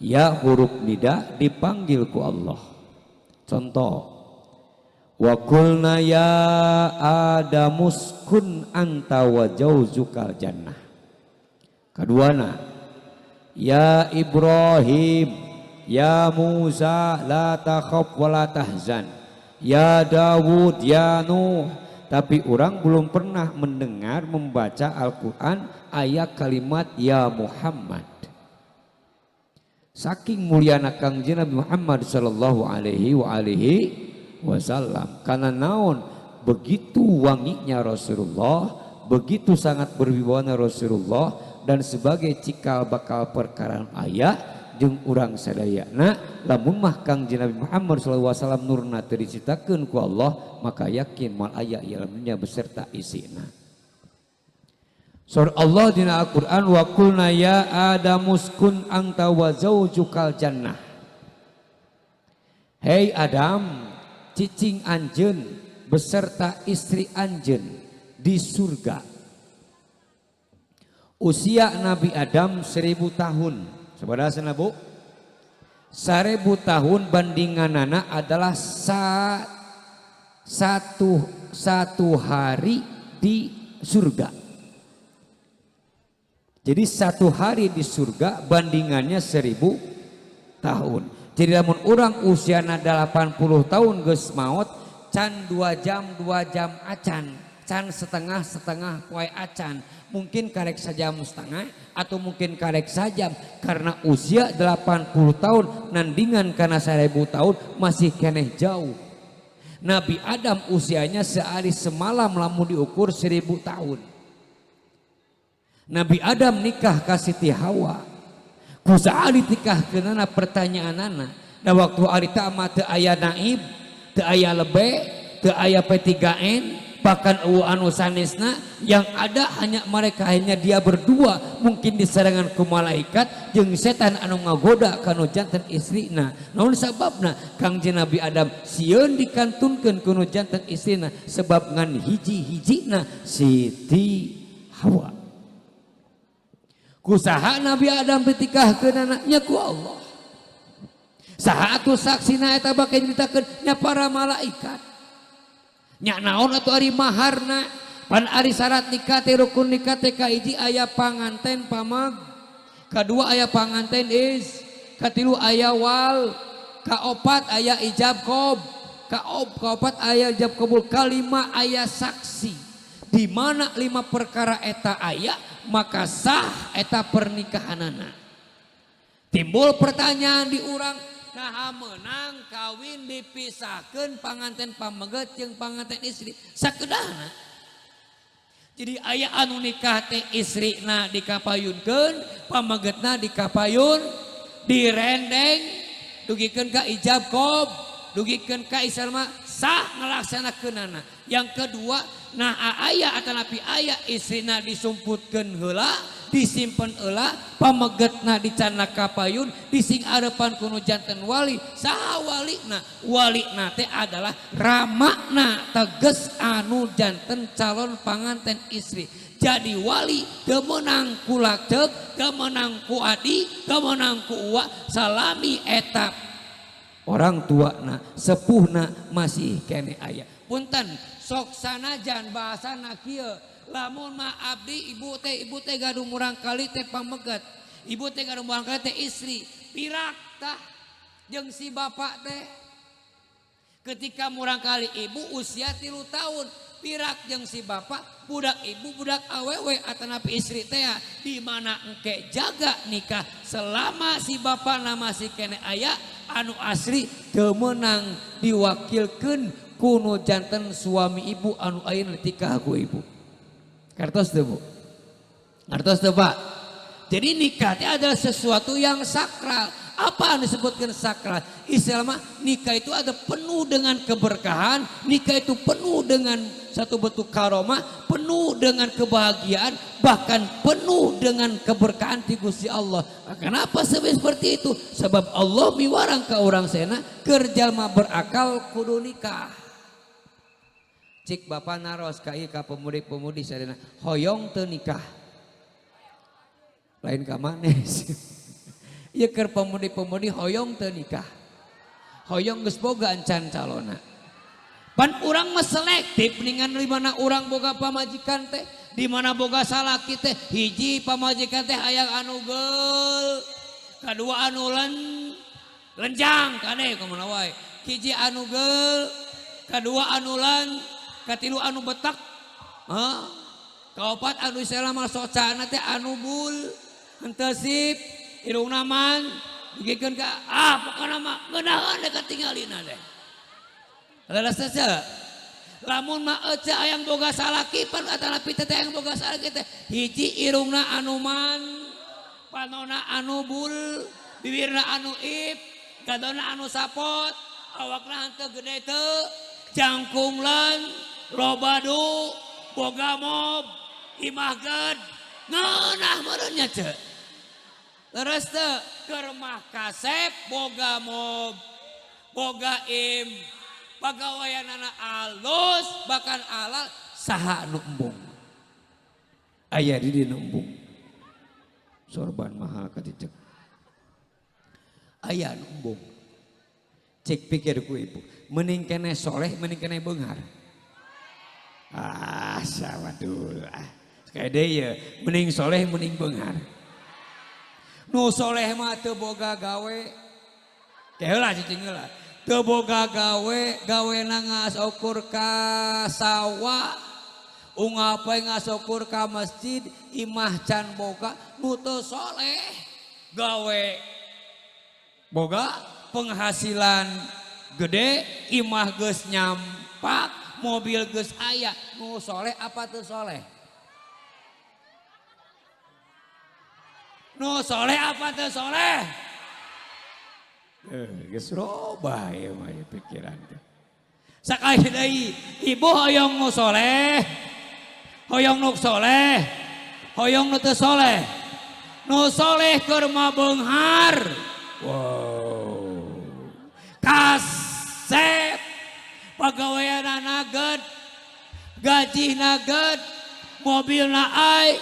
Ya huruf nida dipanggil ku Allah. Contoh, wa qulna ya Adamuskun anta wa jauzukal jannah. Kaduana, ya Ibrahim, ya Musa la takhaf wa la tahzan, ya Dawud, ya Nuh. Tapi orang belum pernah mendengar membaca Al-Quran ayat kalimat ya Muhammad. Saking mulyana Kangjeng Nabi Muhammad sallallahu alaihi wa alihi wasallam. Karena naon, begitu wanginya Rasulullah, begitu sangat berwibawana Rasulullah, dan sebagai cikal bakal perkara ayah jeung urang sadayana lamun mah Kangjeng Nabi Muhammad sallallahu alaihi wasallam nurna teu diciptakeun ku Allah, maka yakin moal aya ieu dunya beserta isina. Surah Allah dina Al-Qur'an wa qulna ya Adamuskun anta wa zaujukal jannah. Hei Adam, cicing anjeun beserta istri anjeun di surga. Usia Nabi Adam 1000 tahun. Sabaraha cenah Bu? 1000 tahun bandinganana adalah Satu hari di surga. Jadi satu hari di surga bandingannya 1000 tahun. Jadi lamun urang usiana 80 tahun geus maot can 2 jam 2 jam acan, can setengah-setengah poe acan, mungkin karek sajam setengah atau mungkin karek sajam, karena usia 80 tahun nandingan karena 1000 tahun masih keneh jauh. Nabi Adam usianya sehari semalam lamun diukur 1000 tahun. Nabi Adam nikah ka Siti Hawa. Ku saali tikahkeunana pertanyaanana. Da waktu harita mah teu aya naib, teu aya lebe, teu aya P3N, bahkan eueuh anu sanesna, yang ada hanya mereka, hanya dia berdua, mungkin diserangan ku malaikat jeung setan anu ngagoda kanu janten istrina. Naon sababna? Kangjeng Nabi Adam sieun dikantunkeun ku nu janten istrina sebab ngan hiji-hijina Siti Hawa. Kusaha Nabi Adam ditikahkeunana nya ku Allah. Saha atuh saksina eta bakal nyaritakeun nya para malaikat. Nya naon atuh ari maharna? Pan ari syarat nikah teh rukun nikah teh kahiji aya panganten pamag, kadua aya panganten is, katilu aya wal, kaopat aya ijab kob, kaopat aya ijab kabul, kalima aya saksi. Di mana 5 perkara eta aya maka sah eta pernikahanana. Timbul pertanyaan di urang, naha meunang kawin dipisahkeun panganten pameget jeung panganten istri sakedahna. Jadi aya anu nikah teh istrina dikapayunkeun, pamegetna dikapayun, direndeng, dugikeun ka ijab kob, dugikeun ka isma sah ngalaksanakeunana. Yang kedua, nah aya atanapi aya istrina disumputkeun heula, disimpen heula, pamegetna dicana kapayun, dising arepan kuno janten wali. Saha walina? Walina teh adalah ramakna teges anu janten calon panganten istri. Jadi wali teu meunang ku laceuk, teu meunang ku adi, teu meunang ku uwa, salami eta orang tuana, sepuhna masih kene aya. Punten, sok sanajan bahasana kieu, lamun mah abdi ibu teh gaduh murang kali teh pameget, ibu teh gaduh murang kali teh istri, pirak tah jeung si bapak teh. Ketika murang kali ibu usia 3 tahun, pirak jeung si bapak, budak ibu budak awewe atanapi istri teh, di mana engke jaga nikah selama si bapak nama si kene aya anu asli teu meunang diwakilkeun kuno janten suami ibu anu ayeuna ditikah ku ibu. Kartos teu Bu? Kartos teu Pak? Jadi nikah teh adalah sesuatu yang sakral. Apa yang disebutkan sakral? Istilah mah nikah itu ada penuh dengan keberkahan, nikah itu penuh dengan satu bentuk karomah, penuh dengan kebahagiaan, bahkan penuh dengan keberkahan ti Gusti Allah. Kenapa seperti itu? Sebab Allah miwarang ke orang sena keur jalma berakal kudu nikah. Cik bapak naros ka ieu ka pemudi-pemudi sadayana, hoyong teu nikah. Lain ka manes. Ieu keur pemudi-pemudi hoyong teu nikah. Hoyong geus boga encan calona. Pan urang mah selektif ningan di mana urang boga pamajikan teh, di mana boga salaki teh, hiji pamajikan teh hayang anu geul, kadua anu lenjang kade kumaha wae. Hiji anu geul, kadua anu katilu anu betak, hah? Kaopat anu istilah socana teh anu bul, henteu sip, irungna man, dugikeun ka ah pokona mah ngeunaheun deui katingalina teh. Leres teh lamun mah ece hayang boga salaki pan atanapi teh hayang boga salaki teh hiji irungna anu man, panona anu bul, bibirna anu ip, gadona anu sapot, awakna henteu gede teu, jangkung lan, loba du, boga mob, imah ged, ngeunah meureun nya ceu. Leres teu keur mah kasep boga mob, boga im, pagaweanana alus bahkan alal, saha nu embung? Aya di dieu nu embung. Sorban mahal kacicek. Aya nu embung. Cik pikir ku ibu, mending keneh soleh, mending keneh beunghar. Ah, sawadul ah. Sekali deui ye, mending soleh, mending beunghar. Nu soleh mah teu boga gawe. Ke heula cicing heula. Teu boga gawe, gawena ngasokur ka sawah. Unggal poe ngasokur ka masjid, imah can boga, nu teu soleh gawe boga penghasilan gede, imah geus nyampak, mobil geus aya, nu soleh apa teu soleh? Nu soleh apa teu soleh? Geus robah ieu mah pikiran teh. Sakali deui, ibu hoyong nu soleh, hoyong nu soleh, hoyong nu teu soleh. Nu soleh keur mah beunghar. Wow. Kasep pagaweanna naged, gajina ged, mobilna ai,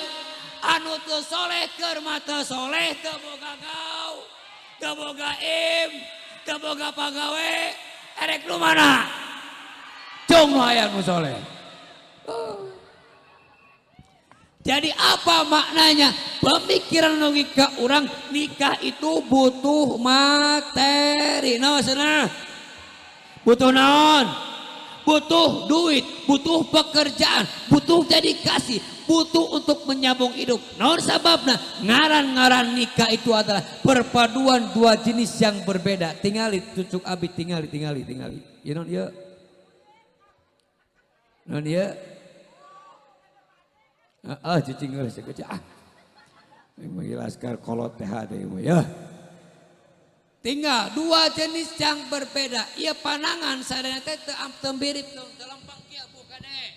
anu teu soleh keur mah teu soleh, teu boga gaw, teu boga im, teu boga pagawe, erek nu mana? Cung nu aya nu soleh. Jadi apa maknanya? Pemikiran logika orang nikah itu butuh materi. Nah, maksudnya butuh naon? Butuh duit, butuh pekerjaan, butuh dedikasi, butuh untuk menyambung hidup. Naon sababna? Ngaran-ngaran nikah itu adalah perpaduan dua jenis yang berbeda. Tingali cucuk abi, tingali, tingali, tingali. Ieu naon ieu? Naon ieu? Ah, cicing geus kecil ah. Menjelaskan kolot teh hade ieu ya. Tinggal dua jenis yang berbeda. Ieu panangan sadayana teh teu mirip teu lempeng kieu bukan deh.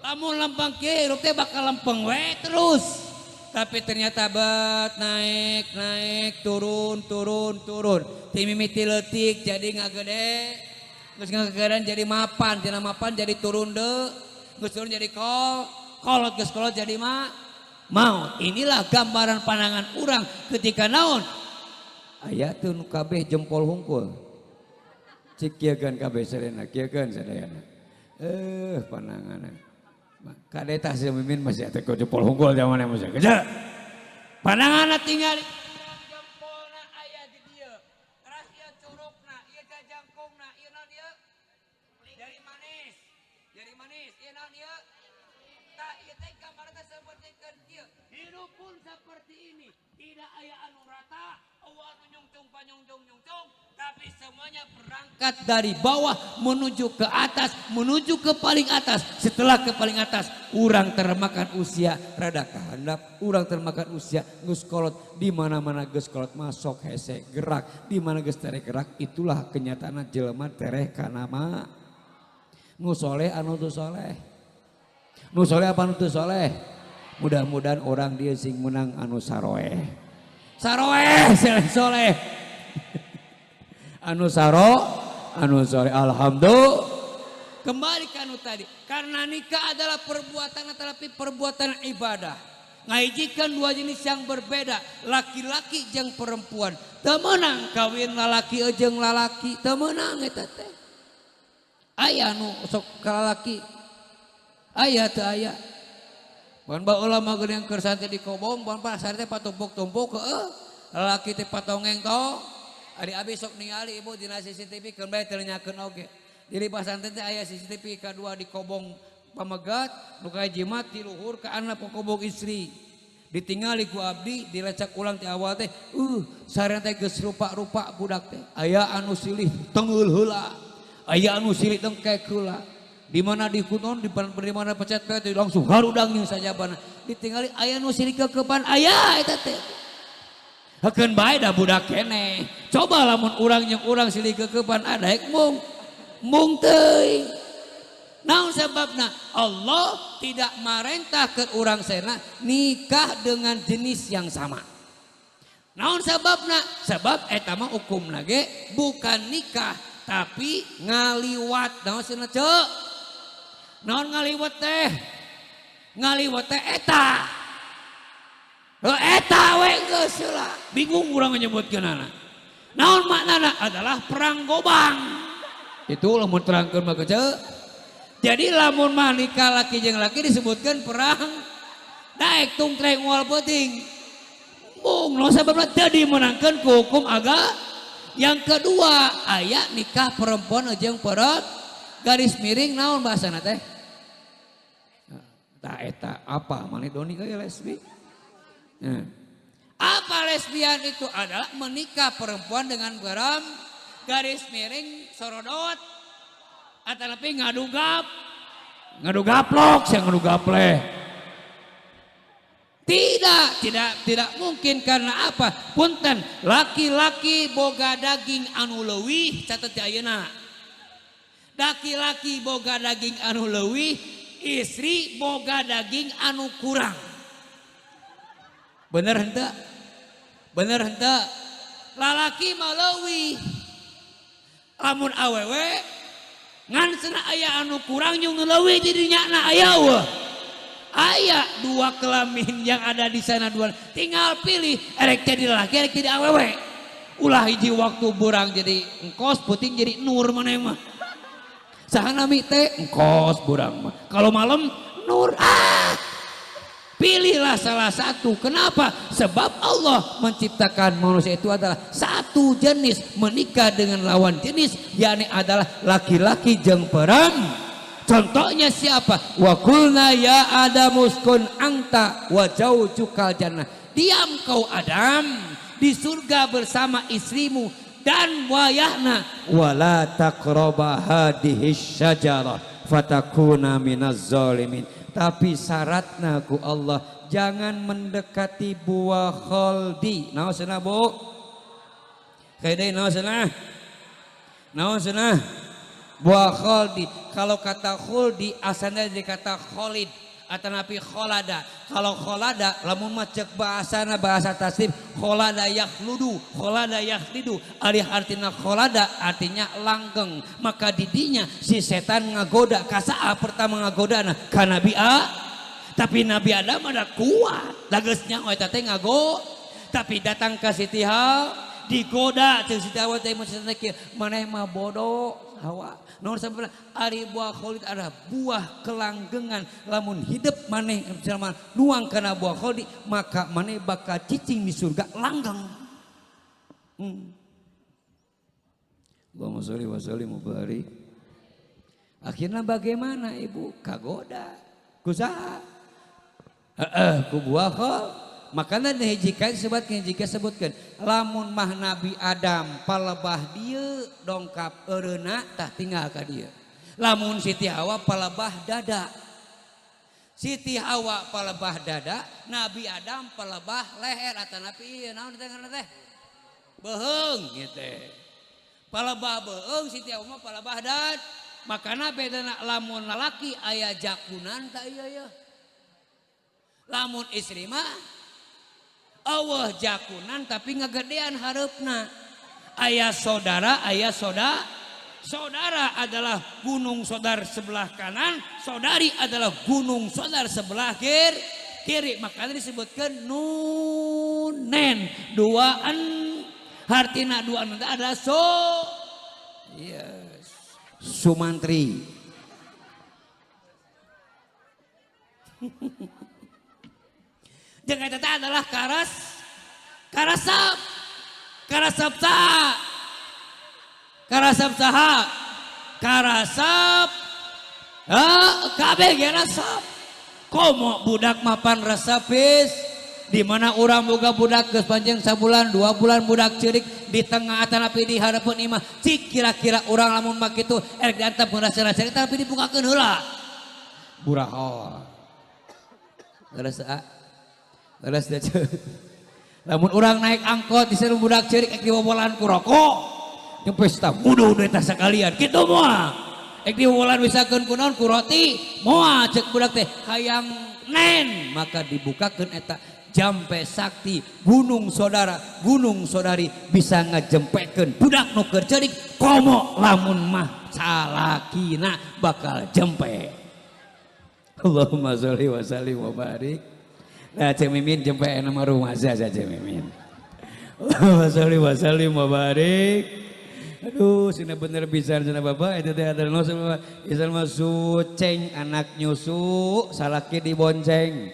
Lamun lempeng kieu hirup teh bakal lempeng we terus. Tapi ternyata bet naik naik turun turun turun. Ti mimiti leutik jadi ngagede. Geus ngagedean jadi mapan, tina mapan jadi turun deui. Geus turun jadi kol. Kolot geus kolot jadi ma maut. Inilah gambaran pandangan orang ketika naon aya teu nu kabeh jempol hungkul. Cik kieu keun kabeh sadayana, kieu keun sadayana. Pandanganna. Kade tah si mimin masih atuh jempol hungkul zaman masih geus. Pandanganna tinggal jempolna aya di dieu. Teras ieu curugna, ieu jajangkungna, ieu naon ieu? Jari manis. Jari manis, ieu naon ieu? Tah ieu teh gambarna teh sapertikeun kieu. Hidup pun seperti ini, tidak aya anu rata, eueuh anu nyungcung panyungcung nyungcung, tapi semuanya berangkat dari bawah menuju ke atas, menuju ke paling atas. Setelah ke paling atas, urang termakan usia rada kahandap, urang termakan usia geus kolot, di mana-mana geus kolot masuk hese gerak, di mana geus tereh gerak, itulah kenyataan jelema tereh kana ma. Nu soleh anu teu soleh. Nu soleh apa nu teu soleh? Mudah-mudahan orang dia sing menang anu saroeh. Saroeh soleh. Anu saro, anu soleh. Alhamdulillah. Kembali ke anu tadi. Karena nikah adalah perbuatan tetapi perbuatan ibadah. Ngajikan dua jenis yang berbeda, laki-laki jeung perempuan. Teu meunang kawin lalaki jeung lalaki, teu meunang eta teh. Aya nu sok ka lalaki. Aya teu aya. Ban baheula mah geuning keur santri di kobong, ban pasar teh patumpuk-tumpuk heueuh. Lalaki teh patongeng tong. Ari abi sok ningali ibu dina CCTV keun bae teu nyakeun oge. Jadi pasantren teh aya CCTV kadua di kobong pamegat, nu kahiji mah ti luhur ka anak kobong istri. Ditingali ku abdi dilecak ulang ti awal teh, sareng teh geus rupa-rupa budak teh. Aya anu silih tengeul heula, aya anu silih tengkek heula. Di mana di kunon, di mana pecet pecet langsung harudang jeung sajabana. Ditingali aya nu silih kekepan aya eta teh. Hakeun bae da budak keneh. Coba lamun urang jeung urang silih kekepan ada ek mung mung teuing. Naon sebabna? Allah tidak marentah ke urang sena nikah dengan jenis yang sama. Naon sebabna? Sebab eta mah hukumna ge bukan nikah tapi ngaliwat. Naon cenah ceuk? Naon ngaliwat teh? Ngaliwat teh eta. Heuh eta we geus heula. Bingung urang nyebutkeunana. Naon maknana adalah perang gobang. Itu lamun terangkeun mah keceu. Jadi lamun mah nikah laki jeung laki disebutkan perang daek tungtreng moal peuting. Mung nu sababna teu dimenangkeun ku hukum agama. Yang kedua aya nikah perempuan jeung perempuan garis miring naon bahasana teh? Tah eta apa maneh doni kaya lesbi? Nah. Apa lesbian itu adalah menikah perempuan dengan garam garis miring sorodot atau lebih ngadugap ngadugaplok sih ngadugapleh. Tidak mungkin karena apa? Punten laki-laki boga daging anu leuwih catet di ayeuna. Laki-laki boga daging anu leuwih, istri boga daging anu kurang. Bener henteu? Bener henteu? Lalaki mah leuwih. Lamun awewe ngan cenah aya anu kurang jeung nu leuwih di dinya na aya eueuh. Aya dua kelamin yang ada di sana dua, tinggal pilih erek jadi laki erek jadi awewe. Ulah hiji waktu burang jadi engkos puting jadi nur maneh mah. Saha nami teh engkos burang mah. Kalau malam nur ah. Pilihlah salah satu. Kenapa? Sebab Allah menciptakan manusia itu adalah satu jenis, menikah dengan lawan jenis, yakni adalah laki-laki jeung perempuan. Contohnya siapa? Wa qulna ya Adamu uskun anta wa zaujukal jannah. Diam kau Adam di surga bersama istrimu dan wayahna wala taqraba hadhihi syajarah fatakuna minaz zalimin. Tapi syaratna ku Allah jangan mendekati buah kholdi. Naon cenah Bu? Kayak naon cenah? Naon cenah? Buah kholdi. Kalau kata khuldi asalnya dari kata kholid atau napi kholada. Kalau kholada lamun mah cek bahasana bahasa tasrif kholada yakhludu, kholada yakhlidu. Alih artinya kholada artinya langgeng. Maka didinya si setan ngagoda kasaa pertama ngagodana ka Nabi A. Tapi Nabi Adam ada kuat. Dageusnya eta teh ngago. Tapi datang ka Siti Hawa digoda jeung Siti Hawa teh mun cenah kieu maneh mah bodoh Hawa. Naon sababna ari buah kholid adalah buah kelanggengan. Lamun hidup maneh selama nuang kana buah kholid maka maneh bakal cicing di surga langgeng. Allahumma sholli wa sallim wa barik. Akhirnya bagaimana ibu? Kagoda. Ku saha? Heeh, ku buah kholid. Makanya hiji sebutkan jika sebutkan lamun mah Nabi Adam palebah dieu dongkap eureuna tah tinggal ka dieu. Lamun Siti Hawa palebah dada. Siti Hawa palebah dada, Nabi Adam palebah leher atau napi ieu naon teh ngaranna teh? Beuheung gitu. Palebah beuheung Siti Hawa mah palebah dad. Makana bedana lamun lalaki aya jakunan ta ieu ye. Lamun istri mah Allah jakunan tapi ngegedean hareupna. Ayah saudara, ayah saudara. Saudara adalah gunung saudara sebelah kanan, saudari adalah gunung saudara sebelah kiri. Makanya disebutkan nunen duaan. Hartina duaan itu adalah so. Yes. Sumantri. Jeung eta teh adalah karasap karasap saha karasap saha karasap kabeh ge resep. Komo budak mapan resepis di mana urang boga budak geus panjang sabulan 2 bulan budak ceurik di tengah atanapi di hareupeun imah cik kira-kira urang lamun mah kitu erek diantep rasa-rasa tapi dibukakeun heula burahol rasa. Lamun urang naik angkot diseru budak ceurik ek diwobolan ku rokok jeung pesta muduh eta sakalian kitu moal ek diwobolan misalkeun ku naon ku roti moal ceuk budak teh hayang nen maka dibukakeun eta jampe sakti gunung saudara gunung saudari bisa ngajempekeun budak nu keur ceurik komo lamun mah salakina bakal jempe. Allahumma sholli wa sallim wa barik. Nah, Cek Mimin jempe nama rumah saja Cek Mimin. Allahumma sholli wa sallim wa barik. Aduh, sina bener pisan cenah bapak eta teh adalah isan mah suceng anak nyusu salaki dibonceng.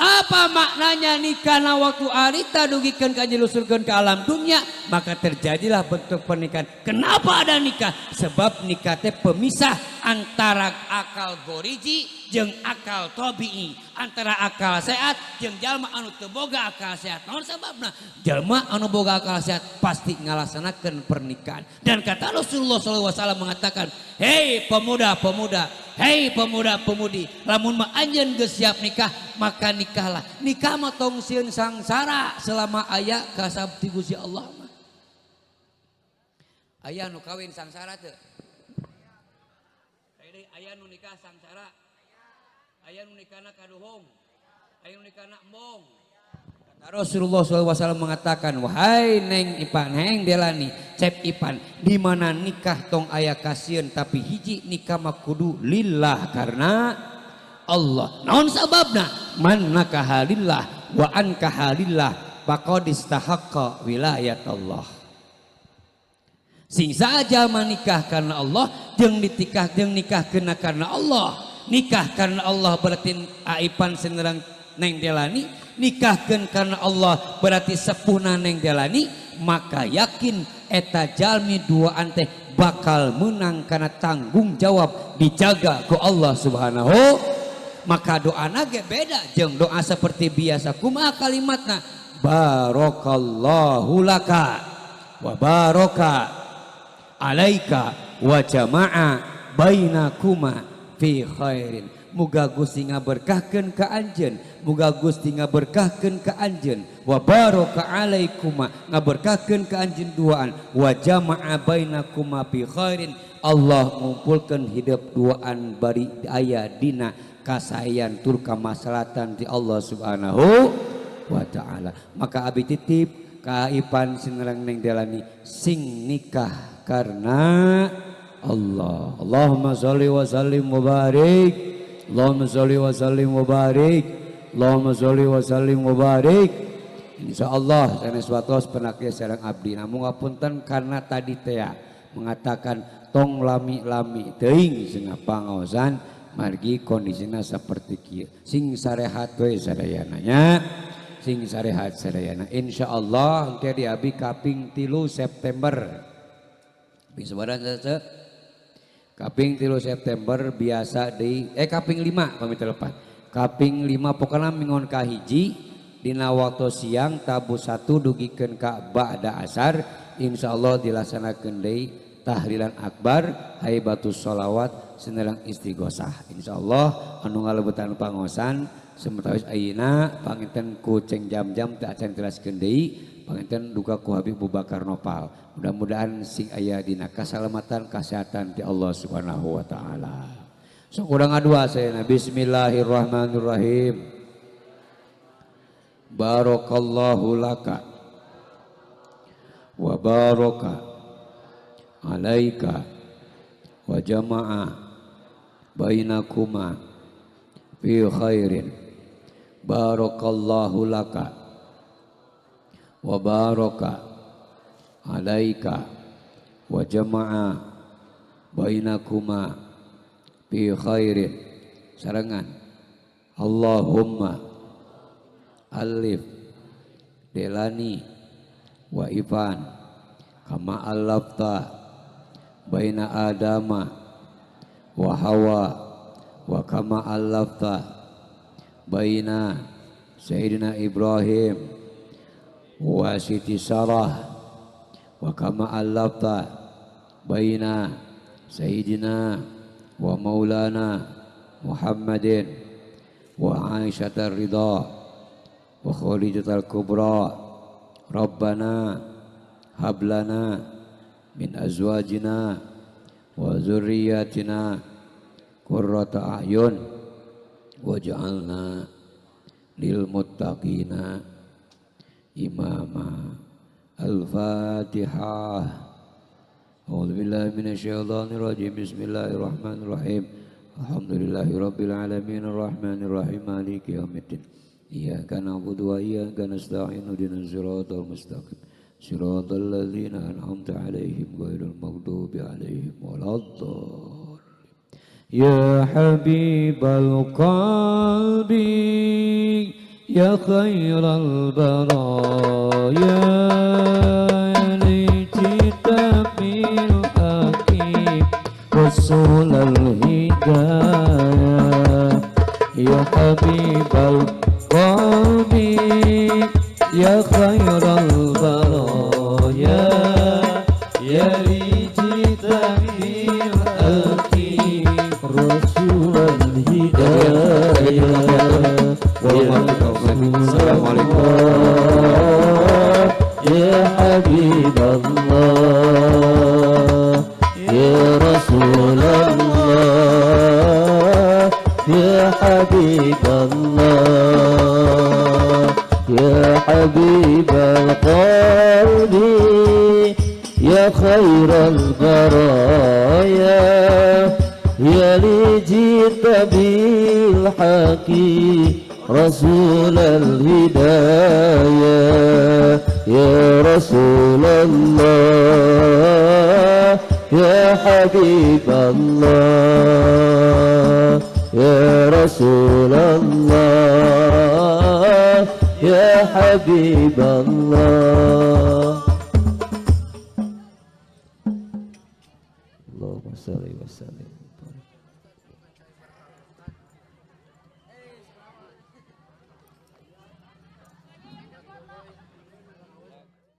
Apa maknanya nikah na waktu arita dugikeun ka nyelusurkeun ke alam dunia, maka terjadilah bentuk pernikahan. Kenapa ada nikah? Sebab nikah teh pemisah antara akal goriji jeung akal tabii, antara akal sehat jeung jalma anu teu boga akal sehat. Naon sababna? Jalma anu boga akal sehat pasti ngalaksanakeun pernikahan. Dan kata Rasulullah SAW mengatakan, "Hei pemuda-pemuda, hei pemuda-pemudi, lamun mah anjeun geus siap nikah, maka nikahlah. Nikah mah tong sieun sangsara selama aya kasab ti Gusti Allah mah." Aya nu kawin sangsara teu? Aya nu nikah sangsara. Aya nu nikahna kaduhung. Aya nu nikahna embong. Kata Rasulullah SAW mengatakan, wahai Neng Ipan, Heng Delani, Cep Ipan, di mana nikah tong aya kasieun, tapi hiji nikah mah kudu lillah karena Allah. Naon sababna? Man nakaha lillah wa ankaha lillah faqad istahaqqa wilayat Allah. Sing saja menikah karena Allah, jeung ditikah jeung nikah kena karena Allah. Nikah karena Allah berarti Aipan senerang Neng Delani, nikahkeun karena Allah berarti sepuhna Neng Delani, maka yakin eta jalmi duaan teh bakal menang karena tanggung jawab dijaga ku Allah Subhanahu. Maka doana ge beda jeung doa seperti biasa. Kumaha kalimatna? Barakallahu laka wa baraka alaika wa jama'a bainakuma fi khairin. Muga Gusti ngaberkahkeun ka anjeun, muga Gusti ngaberkahkeun ka anjeun, wa baraka alaikuma ngaberkahkeun ka anjeun duaan, wa jama'a bainakuma fi khairin. Allah ngumpulkeun hidup duaan bari aya dina kasayan tur kamaslahatan di Allah Subhanahu wa taala. Maka abi titip ka Ipan sinerang Neng Delani sing nikah karena Allah. Allahumma sholli wa sallim wa barik. Allahumma sholli wa sallim wa barik. Allahumma sholli wa sallim wa barik. Insyaallah sanes watos penaknya sareng abdi. Namun ngapunten karena tadi teh mengatakan tong lami-lami teuing cenah pangaosan margi kondisina seperti kieu. Sing sarehat we sadayana nya. Sing sarehat sadayana. Insyaallah engke di abi kaping 3 September. Kaping sabaraha sae? Kaping 3 September biasa di kaping 5 pamit lepat. Kaping 5 pokona minggon kahiji dina waktu siang tabu 1 dugikeun ka ba'da asar, insyaallah dilaksanakeun deui tahlilan akbar, haibatus sholawat, senerang istighosah. Insyaallah anu ngalebetan pangosan sementawis ayeuna panginten ku ceng jam-jam teu acan jelaskeun deui, panginten duka ku Habib Bubakar Nopal. Mudah-mudahan sing aya dina kasalamatan kasehatan ti Allah Subhanahu wa taala. Sok urang ngadua saena. Bismillahirrahmanirrahim. Barakallahu laka wa baraka alaika wa jama'a bainakuma fi khairin. Barakallahu laka wa baraka alaika wa jama'a bainakuma fi khairin. Sarengan Allahumma alif Delani wa Ivan kama alafta baina Adama wa Hawa wa kama alafta baina Sayyidina Ibrahim wa Siti Sarah wa kama alafta baina Sayyidina wa Maulana Muhammadin wa Aisyah ar-Ridha wa Khadijah al-Kubra. Rabbana hab lana min azwajina wa dzurriyyatina qurrata a'yun waj'alna lil muttaqina imama. Al-Fatihah. A'udzu billahi minasyaitonir rajim. Bismillahirrahmanirrahim. Alhamdulillahi rabbil alamin arrahmanir rahim maliki yaumiddin. Iyyaka na'budu wa iyyaka nasta'in ihdinas siratal mustaqim siratal ladzina an'amta 'alaihim ghairil maghdubi 'alaihim waladdallin. Ya habibal qalbi ya khairal baraya li kitabil hakim rasulal hidayah. Ya habibal qalbi ya khairal baraya ya li kitabil hakim rasulal hidayah. Assalamualaikum. Ya Habib Allah, ya Rasulullah, ya Habib Allah, ya Habib al-qalbi, ya khairal baraya, ya li jita bil haqi رسول الهداية. يا رسول الله، يا حبيب الله، يا رسول الله، يا حبيب الله.